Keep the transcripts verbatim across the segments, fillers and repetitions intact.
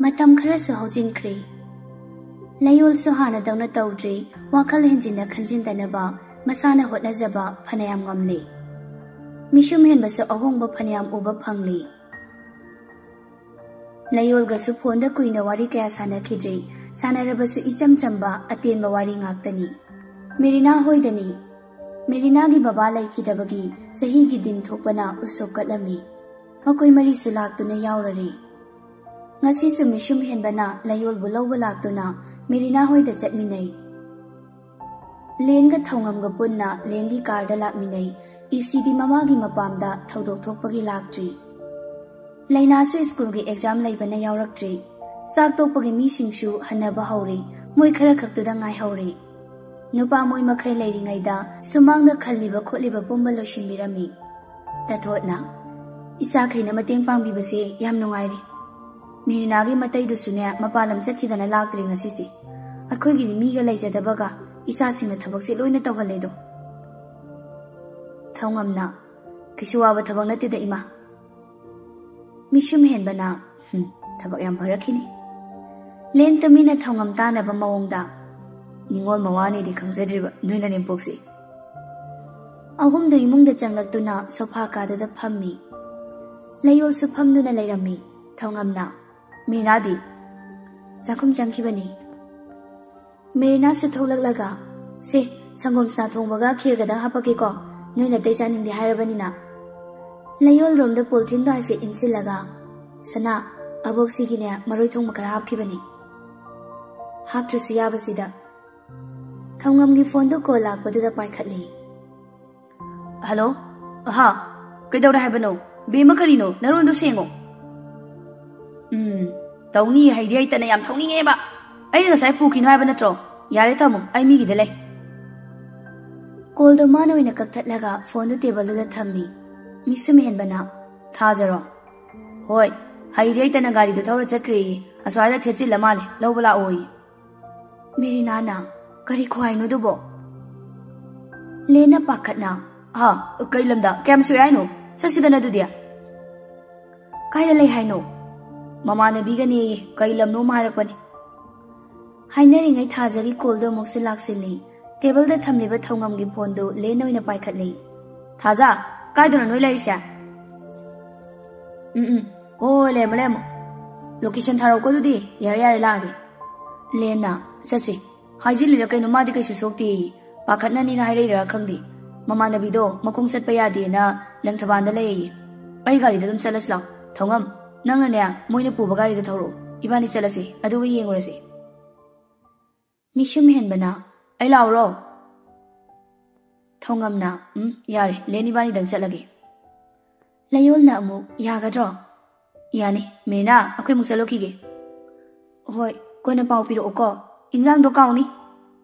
ꯃꯇꯝ ꯈꯔꯁꯨ ꯍꯧꯖꯤꯟꯈ꯭ꯔꯦ꯫ ꯂꯩꯌꯣꯜꯁꯨ ꯍꯥꯟꯅꯗꯧꯅ ꯇꯧꯗ꯭ꯔꯦ꯫ ꯋꯥꯈꯜ ꯍꯦꯟꯖꯤꯟꯅ ꯈꯟꯖꯤꯟꯗꯅꯕ ꯃꯁꯥꯅ ꯍꯣꯠꯅꯖꯕ ꯐꯅꯌꯥꯝ ꯉꯝꯂꯦ꯫ ꯃꯤꯁꯨꯝ ꯍꯦꯟꯕꯁꯨ ꯑꯍꯣꯡꯕ ꯐꯅꯌꯥꯝ ꯎꯕ ꯐꯪꯂꯦ꯫ ꯂꯩꯌꯣꯜꯒꯁꯨ ꯐꯣꯟꯗ ꯀꯨꯏꯅ ꯋꯥꯔꯤ ꯀꯌꯥ ꯁꯥꯟꯅꯈꯤꯗ꯭ꯔꯦ꯫ ꯁꯥꯟꯅꯔꯕꯁꯨ ꯏꯆꯝ ꯆꯝꯕ ꯑꯇꯦꯟꯕ ꯋꯥꯔꯤ ꯉꯥꯛꯇꯅꯤ꯫ ꯃꯦꯔꯤꯅꯥ ꯍꯣꯏꯗꯅꯤ꯫ ꯃꯦꯔꯤꯅꯥꯒꯤ ꯕꯕꯥ ꯂꯩꯈꯤꯗꯕꯒꯤ ꯆꯍꯤꯒꯤ ꯗꯤꯟ ꯊꯣꯛꯄꯅ ꯎꯁꯣꯞ ꯀꯠꯂꯝꯃꯤ꯫ ꯃꯈꯣꯏ ꯃꯔꯤꯁꯨ ꯂꯥꯛꯇꯨꯅ ꯌꯥꯎꯔꯔꯦ꯫ ꯉꯁꯤꯁꯨ ꯃꯤꯁꯨꯝ ꯍꯦꯟꯕꯅ ꯂꯩꯌꯣꯜꯕꯨ ꯂꯧꯕ ꯂꯥꯛꯇꯨꯅ ꯃꯦꯔꯤꯅꯥ ꯍꯣꯏꯗ ꯆꯠꯃꯤꯟꯅꯩ꯫ ꯂꯦꯟꯒ ꯊꯧꯉꯝꯒ ꯄꯨꯟꯅ ꯂꯦꯟꯒꯤ ꯀꯥꯔꯗ ꯂꯥꯛꯃꯤꯟꯅꯩ꯫ ꯏꯁꯤꯗꯤ ꯃꯃꯥꯒꯤ ꯃꯄꯥꯝꯗ ꯊꯧꯗꯣꯛ ꯊꯣꯛꯄꯒꯤ ꯂꯥꯛꯇ꯭ꯔꯤ꯫ ꯂꯩꯅꯥꯁꯨ ꯁ꯭ꯀꯨꯜꯒꯤ ꯑꯦꯛꯖꯥꯝ ꯂꯩꯕꯅ ꯌꯥꯎꯔꯛꯇ꯭ꯔꯤ꯫ ꯆꯥꯛ ꯇꯣꯛꯄꯒꯤ ꯃꯤꯁꯤꯡꯁꯨ ꯍꯟꯅꯕ ꯍꯧꯔꯦ꯫ ꯃꯣꯏ ꯈꯔ ꯈꯛꯇꯗ ꯉꯥꯏꯍꯧꯔꯦ꯫ ꯅꯨꯄꯥ ꯃꯣꯏ ꯃꯈꯩ ꯂꯩꯔꯤꯉꯩꯗ ꯁꯨꯃꯥꯡꯗ ꯈꯜꯂꯤꯕ ꯈꯣꯠꯂꯤꯕ ꯄꯨꯝꯕ ꯂꯣꯏꯁꯤꯟꯕꯤꯔꯝꯃꯤ꯫ ꯇꯊꯣꯠꯅ, "ꯏꯆꯥꯈꯩꯅ ꯃꯇꯦꯡ ꯄꯥꯡꯕꯤꯕꯁꯦ ꯌꯥꯝ ꯅꯨꯡꯉꯥꯏꯔꯦ꯫ ꯃꯤꯔꯤꯅꯥꯒꯤ ꯃꯇꯩꯗꯨꯁꯨꯅꯦ ꯃꯄꯥꯟ ꯂꯝ ꯆꯠꯈꯤꯗꯅ ꯂꯥꯛꯇ꯭ꯔꯦ ꯉꯁꯤꯁꯦ꯫ ꯑꯩꯈꯣꯏꯒꯤꯗꯤ ꯃꯤꯒ ꯂꯩꯖꯗꯕꯒ ꯏꯆꯥꯁꯤꯡꯅ ꯊꯕꯛꯁꯦ ꯂꯣꯏꯅ ꯇꯧꯍꯜꯂꯦꯗꯣ꯫" ꯊꯧꯉꯝꯅ, "ꯀꯩꯁꯨ ꯋꯥꯕ ꯊꯕꯛ ꯅꯠꯇꯦꯗ, ꯏꯃꯥ꯫" ꯃꯤꯁꯨꯝ ꯍꯦꯟꯕꯅ, "ꯍꯨꯝ, ꯊꯕꯛ ꯌꯥꯝ ꯐꯔꯛꯈꯤꯅꯤ꯫" ꯂꯦꯟ ꯇꯨꯃꯤꯟꯅ ꯊꯧꯉꯝ ꯇꯥꯅꯕ ꯃꯑꯣꯡꯗ, "ꯅꯤꯉꯣꯜ ꯃꯋꯥꯅꯤꯗꯤ ꯈꯪꯖꯗ꯭ꯔꯤꯕ ꯅꯣꯏ ꯅꯅꯦꯝꯄꯣꯛꯁꯤ꯫" ꯑꯍꯨꯝꯗꯨ ꯏꯃꯨꯡꯗ ꯆꯪꯂꯛꯇꯨꯅ ꯁꯣꯐꯥ ꯀꯥꯗꯨꯗ ꯐꯝꯃꯤ꯫ ꯂꯩꯌꯣꯜꯁꯨ ꯐꯝꯗꯨꯅ ꯂꯩꯔꯝꯃꯤ꯫ ꯊꯧꯉꯝꯅ, "ꯃꯤꯔꯤꯅꯥꯗꯤ?" "ꯆꯥꯛꯈꯨꯝ ꯆꯪꯈꯤꯕꯅꯤ꯫" ꯃꯦꯔꯤꯅꯥꯁꯨ ꯊꯣꯛꯂꯛꯂꯒ, "ꯁꯦ, ꯁꯪꯒꯣꯝ ꯁꯅꯥ ꯊꯣꯡꯕꯒ ꯈꯦꯔꯒꯗꯪ ꯍꯥꯞꯄꯛꯀꯦꯀꯣ, ꯅꯣꯏ ꯅꯇꯩ ꯆꯥꯅꯤꯡꯗꯦ ꯍꯥꯏꯔꯕꯅꯤꯅ꯫" ꯂꯩꯌꯣꯜꯔꯣꯝꯗ ꯄꯣꯂꯤꯊꯤꯟꯗꯣ ꯍꯥꯏꯐꯦꯠ ꯏꯟꯁꯤꯜꯂꯒ, "ꯁꯅꯥ, ꯑꯕꯣꯛꯁꯤꯒꯤꯅꯦ ꯃꯔꯣꯏ ꯊꯣꯡꯕ ꯈꯔ ꯍꯥꯞꯈꯤꯕꯅꯤ꯫" ꯍꯥꯞꯇ꯭ꯔꯁꯨ ꯌꯥꯕꯁꯤꯗ꯫ ꯊꯧꯉꯝꯒꯤ ꯐꯣꯟꯗꯨ ꯀꯣꯜ ꯂꯥꯛꯄꯗꯨꯗ ꯄꯥꯏꯈꯠꯂꯤ꯫ "ꯍꯜꯂꯣ? ꯑꯍꯥ, ꯀꯩꯗꯧꯔꯦ ꯍꯥꯏꯕꯅꯣ? ꯕꯦꯝꯃ, ꯀꯔꯤꯅꯣ? ꯅꯔꯣꯟꯗꯣ ꯁꯦꯡꯉꯣ꯫" "ꯎꯝ, ꯇꯧꯅꯤ, ꯍꯩꯗꯤ ꯍꯩꯇꯅ ꯌꯥꯝ ꯊꯧꯅꯤꯡꯉꯦꯕ꯫ ꯑꯩꯅ ꯉꯁꯥꯏ ꯄꯨꯈꯤꯅꯣ ꯍꯥꯏꯕ ꯅꯠꯇ꯭ꯔꯣ? ꯌꯥꯔꯦ, ꯊꯝꯃꯣ, ꯑꯩ ꯃꯤꯒꯤꯗ ꯂꯩ꯫" ꯀꯣꯜꯗꯣ ꯃꯥꯅ ꯑꯣꯏꯅ ꯀꯛꯊꯠꯂꯒ ꯐꯣꯟꯗꯨ ꯇꯦꯕꯜꯗꯨꯗ ꯊꯝꯃꯤ꯫ ꯃꯤꯁꯨꯝ ꯍꯦꯟꯕꯅ, "ꯊꯥꯖꯔꯣ?" "ꯍꯣꯏ, ꯍꯩꯗꯤ ꯍꯩꯇꯅ ꯒꯥꯔꯤꯗꯨ ꯊꯧꯔ ꯆꯠꯈ꯭ꯔꯦꯌꯦ꯫ ꯑꯁ꯭ꯋꯥꯏꯗ ꯊꯦꯠꯆꯤꯜꯂ ꯃꯥꯜꯂꯦ, ꯂꯧꯕ ꯂꯥꯛꯑꯣꯌꯦ꯫" ꯃꯦꯔꯤꯅꯥꯅ, "ꯀꯔꯤ ꯈꯨꯍꯥꯏꯅꯣ ꯑꯗꯨꯕꯣ?" ꯂꯦꯟꯅ ꯄꯥꯈꯠꯅ, "ꯍꯥ, ꯀꯩ ꯂꯝꯗ? ꯀꯌꯥꯝ ꯁꯣꯛꯑꯦ ꯍꯥꯏꯅꯣ? ꯆꯠꯁꯤꯗꯅ ꯑꯗꯨꯗꯤ꯫" "ꯀꯥꯏꯗ ꯂꯩ ꯍꯥꯏꯅꯣ?" ꯃꯃꯥꯟꯅꯕꯤꯒꯅꯦꯌꯦ, ꯀꯩ ꯂꯝꯅꯣ ꯑꯃ ꯍꯥꯏꯔꯛꯄꯅꯤ꯫ ꯍꯥꯏꯅꯔꯤꯉꯩ ꯊꯥꯖꯒꯤ ꯀꯣꯜꯗꯣ ꯑꯃꯨꯛꯁꯨ ꯂꯥꯛꯁꯤꯜꯂꯤ꯫ ꯇꯦꯕꯜꯗ ꯊꯝꯂꯤꯕ ꯊꯧꯉꯝꯒꯤ ꯐꯣꯟꯗꯨ ꯂꯦꯟ ꯑꯣꯏꯅ ꯄꯥꯏꯈꯠꯂꯤ꯫ "ꯊꯥꯖ, ꯀꯥꯏꯗꯅꯣ ꯅꯣꯏ ꯂꯩꯔꯤꯁꯦ?" "ꯎꯝ ꯎꯝ, ꯍꯣꯏ ꯍꯣꯏ, ꯂꯩꯔꯝꯃꯣ ꯂꯩꯔꯝꯃꯣ꯫ ꯂꯣꯀꯦꯁꯟ ꯊꯥꯔꯛꯎꯀꯣ ꯑꯗꯨꯗꯤ, ꯌꯥꯔꯦ ꯌꯥꯔꯦ, ꯂꯥꯛꯑꯒꯦ꯫" ꯂꯦꯟꯅ, "ꯆꯠꯁꯤ, ꯍꯥꯏꯖꯤꯜꯂꯤꯔ ꯀꯩꯅꯣ, ꯃꯥꯗꯤ ꯀꯩꯁꯨ ꯁꯣꯛꯇꯦꯌꯦ꯫ ꯄꯥꯈꯠꯅꯅꯤꯅ ꯍꯥꯏꯔꯛꯏꯔꯥ ꯈꯪꯗꯦ꯫ ꯃꯃꯥꯟꯅꯕꯤꯗꯣ ꯃꯈꯣꯡ ꯆꯠꯄ ꯌꯥꯗꯦꯅ ꯂꯪꯊꯕꯥꯟꯗ ꯂꯩꯌꯦ꯫ ꯑꯩ ꯒꯥꯔꯤꯗ ꯑꯗꯨꯝ ꯆꯠꯂꯁꯤ ꯂꯥꯛꯑꯣ꯫ ꯊꯧꯉꯝ, ꯅꯪꯅꯅꯦ ꯃꯣꯏꯅ ꯄꯨꯕ ꯒꯥꯔꯤꯗ ꯊꯧꯔꯛꯑꯣ꯫ ꯏꯕꯥꯅꯤ ꯆꯠꯂꯁꯤ, ꯑꯗꯨꯒ ꯌꯦꯡꯉꯨꯔꯁꯤ꯫" ꯃꯤꯁꯨꯝ ꯍꯦꯟꯕꯅ, "ꯑꯩ ꯂꯥꯛꯎꯔꯣ?" ꯊꯧꯉꯝꯅ, "ꯎꯝ, ꯌꯥꯔꯦ, ꯂꯦꯟ ꯏꯕꯥꯅꯤꯗꯪ ꯆꯠꯂꯒꯦ꯫" ꯂꯩꯌꯣꯜꯅ ꯑꯃꯨꯛ, "ꯌꯥꯒꯗ꯭ꯔꯣ?" "ꯌꯥꯅꯤ꯫ ꯃꯤꯔꯤꯅꯥ, ꯑꯩꯈꯣꯏ ꯑꯃꯨꯛ ꯆꯠꯂꯨꯈꯤꯒꯦ꯫" "ꯍꯣꯏ, ꯀꯣꯟꯅ ꯄꯥꯎ ꯄꯤꯔꯛꯎꯀꯣ꯫ ꯏꯟꯖꯥꯡꯗꯣ ꯀꯥꯎꯅꯤ꯫"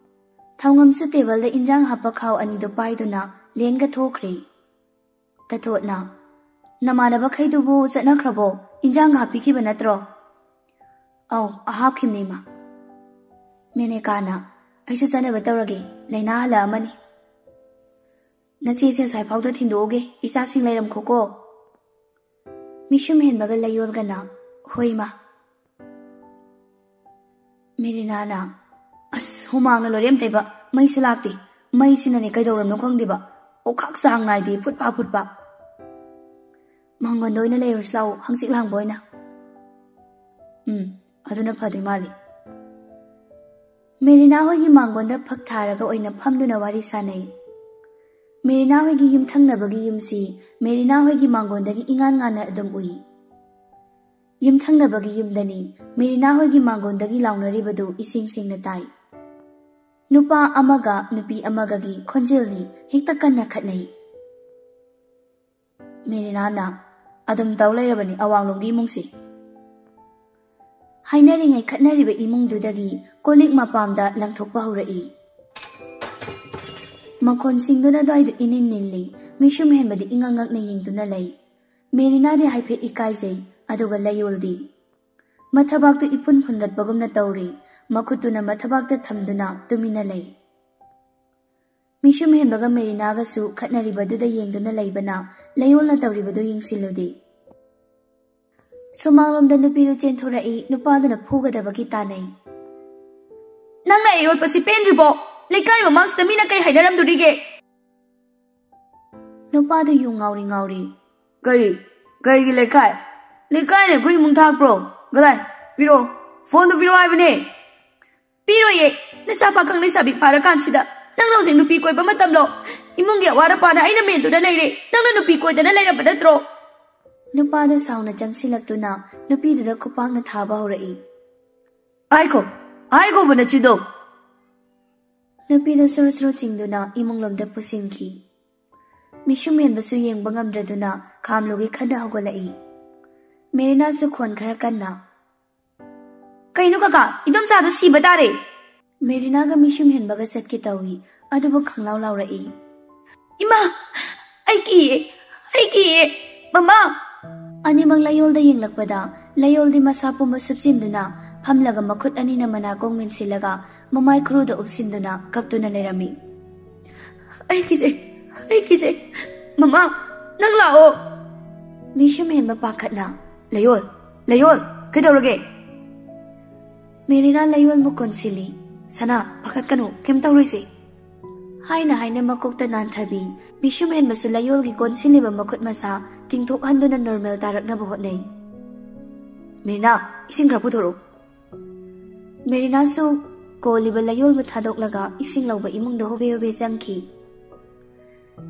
ꯊꯧꯉꯝꯁꯨ ꯇꯦꯕꯜꯗ ꯏꯟꯖꯥꯡ ꯍꯥꯞꯄ ꯈꯥꯎ ꯑꯅꯤꯗꯨ ꯄꯥꯏꯗꯨꯅ ꯂꯦꯟꯒ ꯊꯣꯛꯈ꯭ꯔꯦ꯫ ꯇꯊꯣꯠꯅ, "ꯅꯃꯥꯟꯅꯕꯈꯩꯗꯨꯕꯨ ꯆꯠꯅꯈ꯭ꯔꯕꯣ? ꯏꯟꯖꯥꯡ ꯍꯥꯞꯄꯤꯈꯤꯕ ꯅꯠꯇ꯭ꯔꯣ?" "ꯑꯧ, ꯍꯥꯞꯈꯤꯕꯅꯦ, ꯏꯃꯥ꯫" ꯃꯦꯅꯦꯀꯥꯅ, "ꯑꯩꯁꯨ ꯆꯠꯅꯕ ꯇꯧꯔꯒꯦ, ꯂꯩꯅꯥ ꯍꯜꯂꯛꯑꯃꯅꯤ꯫" "ꯅꯆꯦꯁꯦ ꯑꯁ꯭ꯋꯥꯏꯐꯥꯎꯗ ꯊꯤꯟꯗꯣꯛꯎꯒꯦ, ꯏꯆꯥꯁꯤꯡ ꯂꯩꯔꯝꯈꯣꯀꯣ꯫" ꯃꯤꯁꯨꯝ ꯍꯦꯟꯕꯒ ꯂꯩꯌꯣꯜꯒꯅ, "ꯍꯣꯏ, ꯏꯃꯥ꯫" ꯃꯦꯔꯤꯅꯥꯅ, "ꯑꯁ, ꯍꯨꯃꯥꯡꯅ ꯂꯣꯏꯔꯦ ꯑꯝꯇꯩꯕ, ꯃꯩꯁꯨ ꯂꯥꯛꯇꯦ꯫ ꯃꯩꯁꯤꯅꯅꯦ ꯀꯩꯗꯧꯔꯝꯅꯣ ꯈꯪꯗꯦꯕ, ꯑꯣꯛꯈꯥꯛ ꯆꯥꯡ ꯅꯥꯏꯗꯦ, ꯐꯨꯠ ꯐꯥ ꯐꯨꯠ ꯐꯥ꯫ ꯃꯥꯡꯒꯣꯟꯗ ꯑꯣꯏꯅ ꯂꯩꯔꯨꯁꯤ ꯂꯥꯛꯑꯣ, ꯍꯪꯆꯤꯠ ꯂꯥꯡꯕ ꯑꯣꯏꯅ꯫" "ꯎꯝ, ꯑꯗꯨꯅ ꯐꯗꯣꯏ ꯃꯥꯜꯂꯤ꯫" ꯃꯦꯔꯤꯅꯥ ꯍꯣꯏꯒꯤ ꯃꯥꯡꯒꯣꯟꯗ ꯐꯛ ꯊꯥꯔꯒ ꯑꯣꯏꯅ ꯐꯝꯗꯨꯅ ꯋꯥꯔꯤ ꯁꯥꯟꯅꯩ꯫ ꯃꯦꯔꯤꯅꯥ ꯍꯣꯏꯒꯤ ꯌꯨꯝꯊꯪꯅꯕꯒꯤ ꯌꯨꯝꯁꯤ ꯃꯦꯔꯤꯅꯥ ꯍꯣꯏꯒꯤ ꯃꯥꯡꯒꯣꯟꯗꯒꯤ ꯏꯉꯥꯟ ꯉꯥꯟꯅ ꯑꯗꯨꯝ ꯎꯏ꯫ ꯌꯨꯝꯊꯪꯅꯕꯒꯤ ꯌꯨꯝꯗꯅꯤ ꯃꯦꯔꯤꯅꯥ ꯍꯣꯏꯒꯤ ꯃꯥꯡꯒꯣꯟꯗꯒꯤ ꯂꯥꯎꯅꯔꯤꯕꯗꯨ ꯏꯁꯦꯡ ꯁꯦꯡꯅ ꯇꯥꯏ꯫ ꯅꯨꯄꯥ ꯑꯃꯒ ꯅꯨꯄꯤ ꯑꯃꯒꯒꯤ ꯈꯣꯟꯖꯦꯜꯅꯤ ꯍꯦꯛꯇ ꯀꯟꯅ ꯈꯠꯅꯩ꯫ ꯃꯦꯔꯤꯅꯥꯅ, "ꯑꯗꯨꯝ ꯇꯧ ꯂꯩꯔꯕꯅꯤ ꯑꯋꯥꯡꯂꯣꯝꯒꯤ ꯏꯃꯨꯡꯁꯤ꯫" ꯍꯥꯏꯅꯔꯤꯉꯩ ꯈꯠꯅꯔꯤꯕ ꯏꯃꯨꯡꯗꯨꯗꯒꯤ ꯀꯣꯜꯂꯤꯛ ꯃꯄꯥꯝꯗ ꯂꯪꯊꯣꯛꯄ ꯍꯧꯔꯛꯏ꯫ ꯃꯈꯣꯟꯁꯤꯡꯗꯨꯅ ꯑꯗꯨꯋꯥꯏꯗꯨ ꯏꯅꯤꯟ ꯅꯤꯜꯂꯤ꯫ ꯃꯤꯁꯨꯝ ꯍꯦꯟꯕꯗꯤ ꯏꯉꯛ ꯉꯛꯅ ꯌꯦꯡꯗꯨꯅ ꯂꯩ꯫ ꯃꯦꯔꯤꯅꯥꯗꯤ ꯍꯥꯏꯐꯦꯠ ꯏꯀꯥꯏꯖꯩ, ꯑꯗꯨꯒ ꯂꯩꯌꯣꯜꯗꯤ ꯃꯊꯕꯥꯛꯇꯨ ꯏꯐꯨꯟ ꯐꯨꯟꯒꯠꯄꯒꯨꯝꯅ ꯇꯧꯔꯤ꯫ ꯃꯈꯨꯠꯇꯨꯅ ꯃꯊꯕꯥꯛꯇ ꯊꯝꯗꯨꯅ ꯇꯨꯃꯤꯟꯅ ꯂꯩ꯫ ꯃꯤꯁꯨꯝ ꯍꯦꯟꯕꯒ ꯃꯦꯔꯤꯅꯥꯒꯁꯨ ꯈꯠꯅꯔꯤꯕꯗꯨꯗ ꯌꯦꯡꯗꯨꯅ ꯂꯩꯕꯅ ꯂꯩꯌꯣꯜꯅ ꯇꯧꯔꯤꯕꯗꯨ ꯌꯦꯡꯁꯤꯜꯂꯨꯗꯦ꯫ ꯁꯨꯃꯥꯡꯂꯣꯝꯗ ꯅꯨꯄꯤꯗꯨ ꯆꯦꯟꯊꯣꯔꯛꯏ꯫ ꯅꯨꯄꯥꯗꯨꯅ ꯐꯨꯒꯗꯕꯒꯤ ꯇꯥꯟꯅꯩ꯫ "ꯅꯪꯅ ꯑꯩ ꯑꯣꯠꯄꯁꯤ ꯄꯦꯟꯗ꯭ꯔꯤꯕꯣ? ꯂꯩꯀꯥꯏ ꯃꯃꯥꯡꯁꯤꯗ ꯃꯤꯅ ꯀꯩ ꯍꯥꯏꯅꯔꯝꯗꯣꯔꯤꯒꯦ?" ꯅꯨꯄꯥꯗꯨ ꯌꯨ ꯉꯥꯎꯔꯤ ꯉꯥꯎꯔꯤ꯫ "ꯀꯔꯤ? ꯀꯔꯤꯒꯤ ꯂꯩꯀꯥꯏ? ꯂꯩꯀꯥꯏꯅ ꯑꯩꯈꯣꯏ ꯏꯃꯨꯡ ꯊꯥꯛꯄ꯭ꯔꯣ? ꯀꯗꯥꯏ? ꯄꯤꯔꯛꯑꯣ꯫ ꯐꯣꯟꯗꯨ ꯄꯤꯔꯛꯑꯣ ꯍꯥꯏꯕꯅꯦ!" "ꯄꯤꯔꯣꯏꯌꯦ꯫ ꯅꯆꯥ ꯄꯥꯈꯪ ꯂꯩꯁꯥꯕꯤ ꯐꯥꯔꯀꯥꯟꯁꯤꯗ ꯅꯪꯅ ꯍꯧꯖꯤꯛ ꯅꯨꯄꯤ ꯀꯣꯏꯕ ꯃꯇꯝꯂꯣ? ꯏꯃꯨꯡꯒꯤ ꯑꯋꯥꯠ ꯑꯄꯥꯅ ꯑꯩꯅ ꯃꯦꯟꯗꯨꯅ ꯂꯩꯔꯦ꯫ ꯅꯪꯅ ꯅꯨꯄꯤ ꯀꯣꯏꯗꯅ ꯂꯩꯔꯕ ꯅꯠꯇ꯭ꯔꯣ?" ꯅꯨꯄꯥꯗꯨ ꯁꯥꯎꯅ ꯆꯪꯁꯤꯜꯂꯛꯇꯨꯅ ꯅꯨꯄꯤꯗꯨꯗ ꯈꯨꯄꯥꯛꯅ ꯊꯥꯕ ꯍꯧꯔꯛꯏ꯫ "ꯍꯥꯏꯈꯣ, ꯍꯥꯏꯈꯣꯕ ꯅꯆꯤꯟꯗꯣ!" ꯅꯨꯄꯤꯗꯨ ꯁꯨꯔꯨ ꯁꯨꯔꯨ ꯆꯤꯡꯗꯨꯅ ꯏꯃꯨꯡꯂꯣꯝꯗ ꯄꯨꯁꯤꯟꯈꯤ꯫ ꯃꯤꯁꯨꯝ ꯍꯦꯟꯕꯁꯨ ꯌꯦꯡꯕ ꯉꯝꯗ꯭ꯔꯗꯨꯅ ꯈꯥꯝꯂꯨꯒꯤ ꯈꯟꯅ ꯍꯧꯒꯠꯂꯛꯏ꯫ ꯃꯦꯔꯤꯅꯥꯁꯨ ꯈꯣꯟ ꯈꯔ ꯀꯟꯅ, "ꯀꯩꯅꯣ ꯀꯀꯥ, ꯏꯗꯣꯝꯆꯥꯗꯣ ꯁꯤꯕ ꯇꯥꯔꯦ!" ꯃꯦꯔꯤꯅꯥꯒ ꯃꯤꯁꯨꯝ ꯍꯦꯟꯕꯒ ꯆꯠꯀꯦ ꯇꯧꯏ, ꯑꯗꯨꯕꯨ ꯈꯪꯂꯥꯎ ꯂꯥꯎꯔꯛꯏ꯫ "ꯏꯃꯥ! ꯑꯩ ꯀꯤꯌꯦ! ꯑꯩ ꯀꯤꯌꯦ! ꯃꯃꯥ!" ꯑꯅꯤꯃꯛ ꯂꯥꯏꯌꯣꯜꯗ ꯌꯦꯡꯂꯛꯄꯗ, ꯂꯥꯏꯌꯣꯜꯗꯤ ꯃꯁꯥ ꯄꯨꯝꯕ ꯁꯨꯞꯆꯤꯟꯗꯨꯅ ꯐꯝꯂꯒ ꯃꯈꯨꯠ ꯑꯅꯤꯅ ꯃꯅꯥꯀꯣꯡ ꯃꯦꯟꯁꯤꯜꯂꯒ ꯃꯃꯥꯏ ꯈꯨꯔꯨꯗ ꯎꯞꯁꯤꯟꯗꯨꯅ ꯀꯞꯇꯨꯅ ꯂꯩꯔꯝꯃꯤ꯫ "ꯑꯩ ꯀꯤꯖꯩ! ꯑꯩ ꯀꯤꯖꯩ! ꯃꯃꯥ, ꯅꯪ ꯂꯥꯛꯑꯣ!" ꯃꯤꯁꯨꯝ ꯍꯦꯟꯕ ꯄꯥꯈꯠꯅ, "ꯂꯥꯏꯌꯣꯜ! ꯂꯥꯏꯌꯣꯜ! ꯀꯩꯗꯧꯔꯒꯦ?" ꯃꯦꯔꯤꯅꯥ ꯂꯥꯏꯌꯣꯜꯕꯨ ꯀꯣꯟꯁꯤꯜꯂꯤ꯫ "ꯁꯅꯥ, ꯄꯥꯈꯠꯀꯅꯨ, ꯀꯩꯝ ꯇꯧꯔꯣꯏꯁꯦ!" ꯍꯥꯏꯅ ꯍꯥꯏꯅ ꯃꯀꯣꯛꯇ ꯅꯥꯟꯊꯕꯤ, ꯃꯤꯁꯨꯝ ꯍꯦꯟꯕꯁꯨ ꯂꯥꯏꯌꯣꯜꯒꯤ ꯀꯣꯟꯁꯤꯜꯂꯤꯕ ꯃꯈꯨꯠ ꯃꯁꯥ ꯇꯤꯡꯊꯣꯛꯍꯟꯗꯨꯅ ꯅꯣꯔꯃꯦꯜ ꯇꯥꯔꯛꯅꯕ ꯍꯣꯠꯅꯩ꯫ "ꯃꯦꯔꯤꯅꯥ, ꯏꯁꯤꯡ ꯈꯔ ꯄꯨꯊꯣꯔꯛꯎ!" ꯃꯦꯔꯤꯅꯥꯁꯨ ꯀꯣꯜꯂꯤꯕ ꯂꯥꯏꯌꯣꯜꯕꯨ ꯊꯥꯗꯣꯛꯂꯒ ꯏꯁꯤꯡ ꯂꯧꯕ ꯏꯃꯨꯡꯗ ꯍꯣꯕꯦ ꯍꯣꯕꯦ ꯆꯪꯈꯤ꯫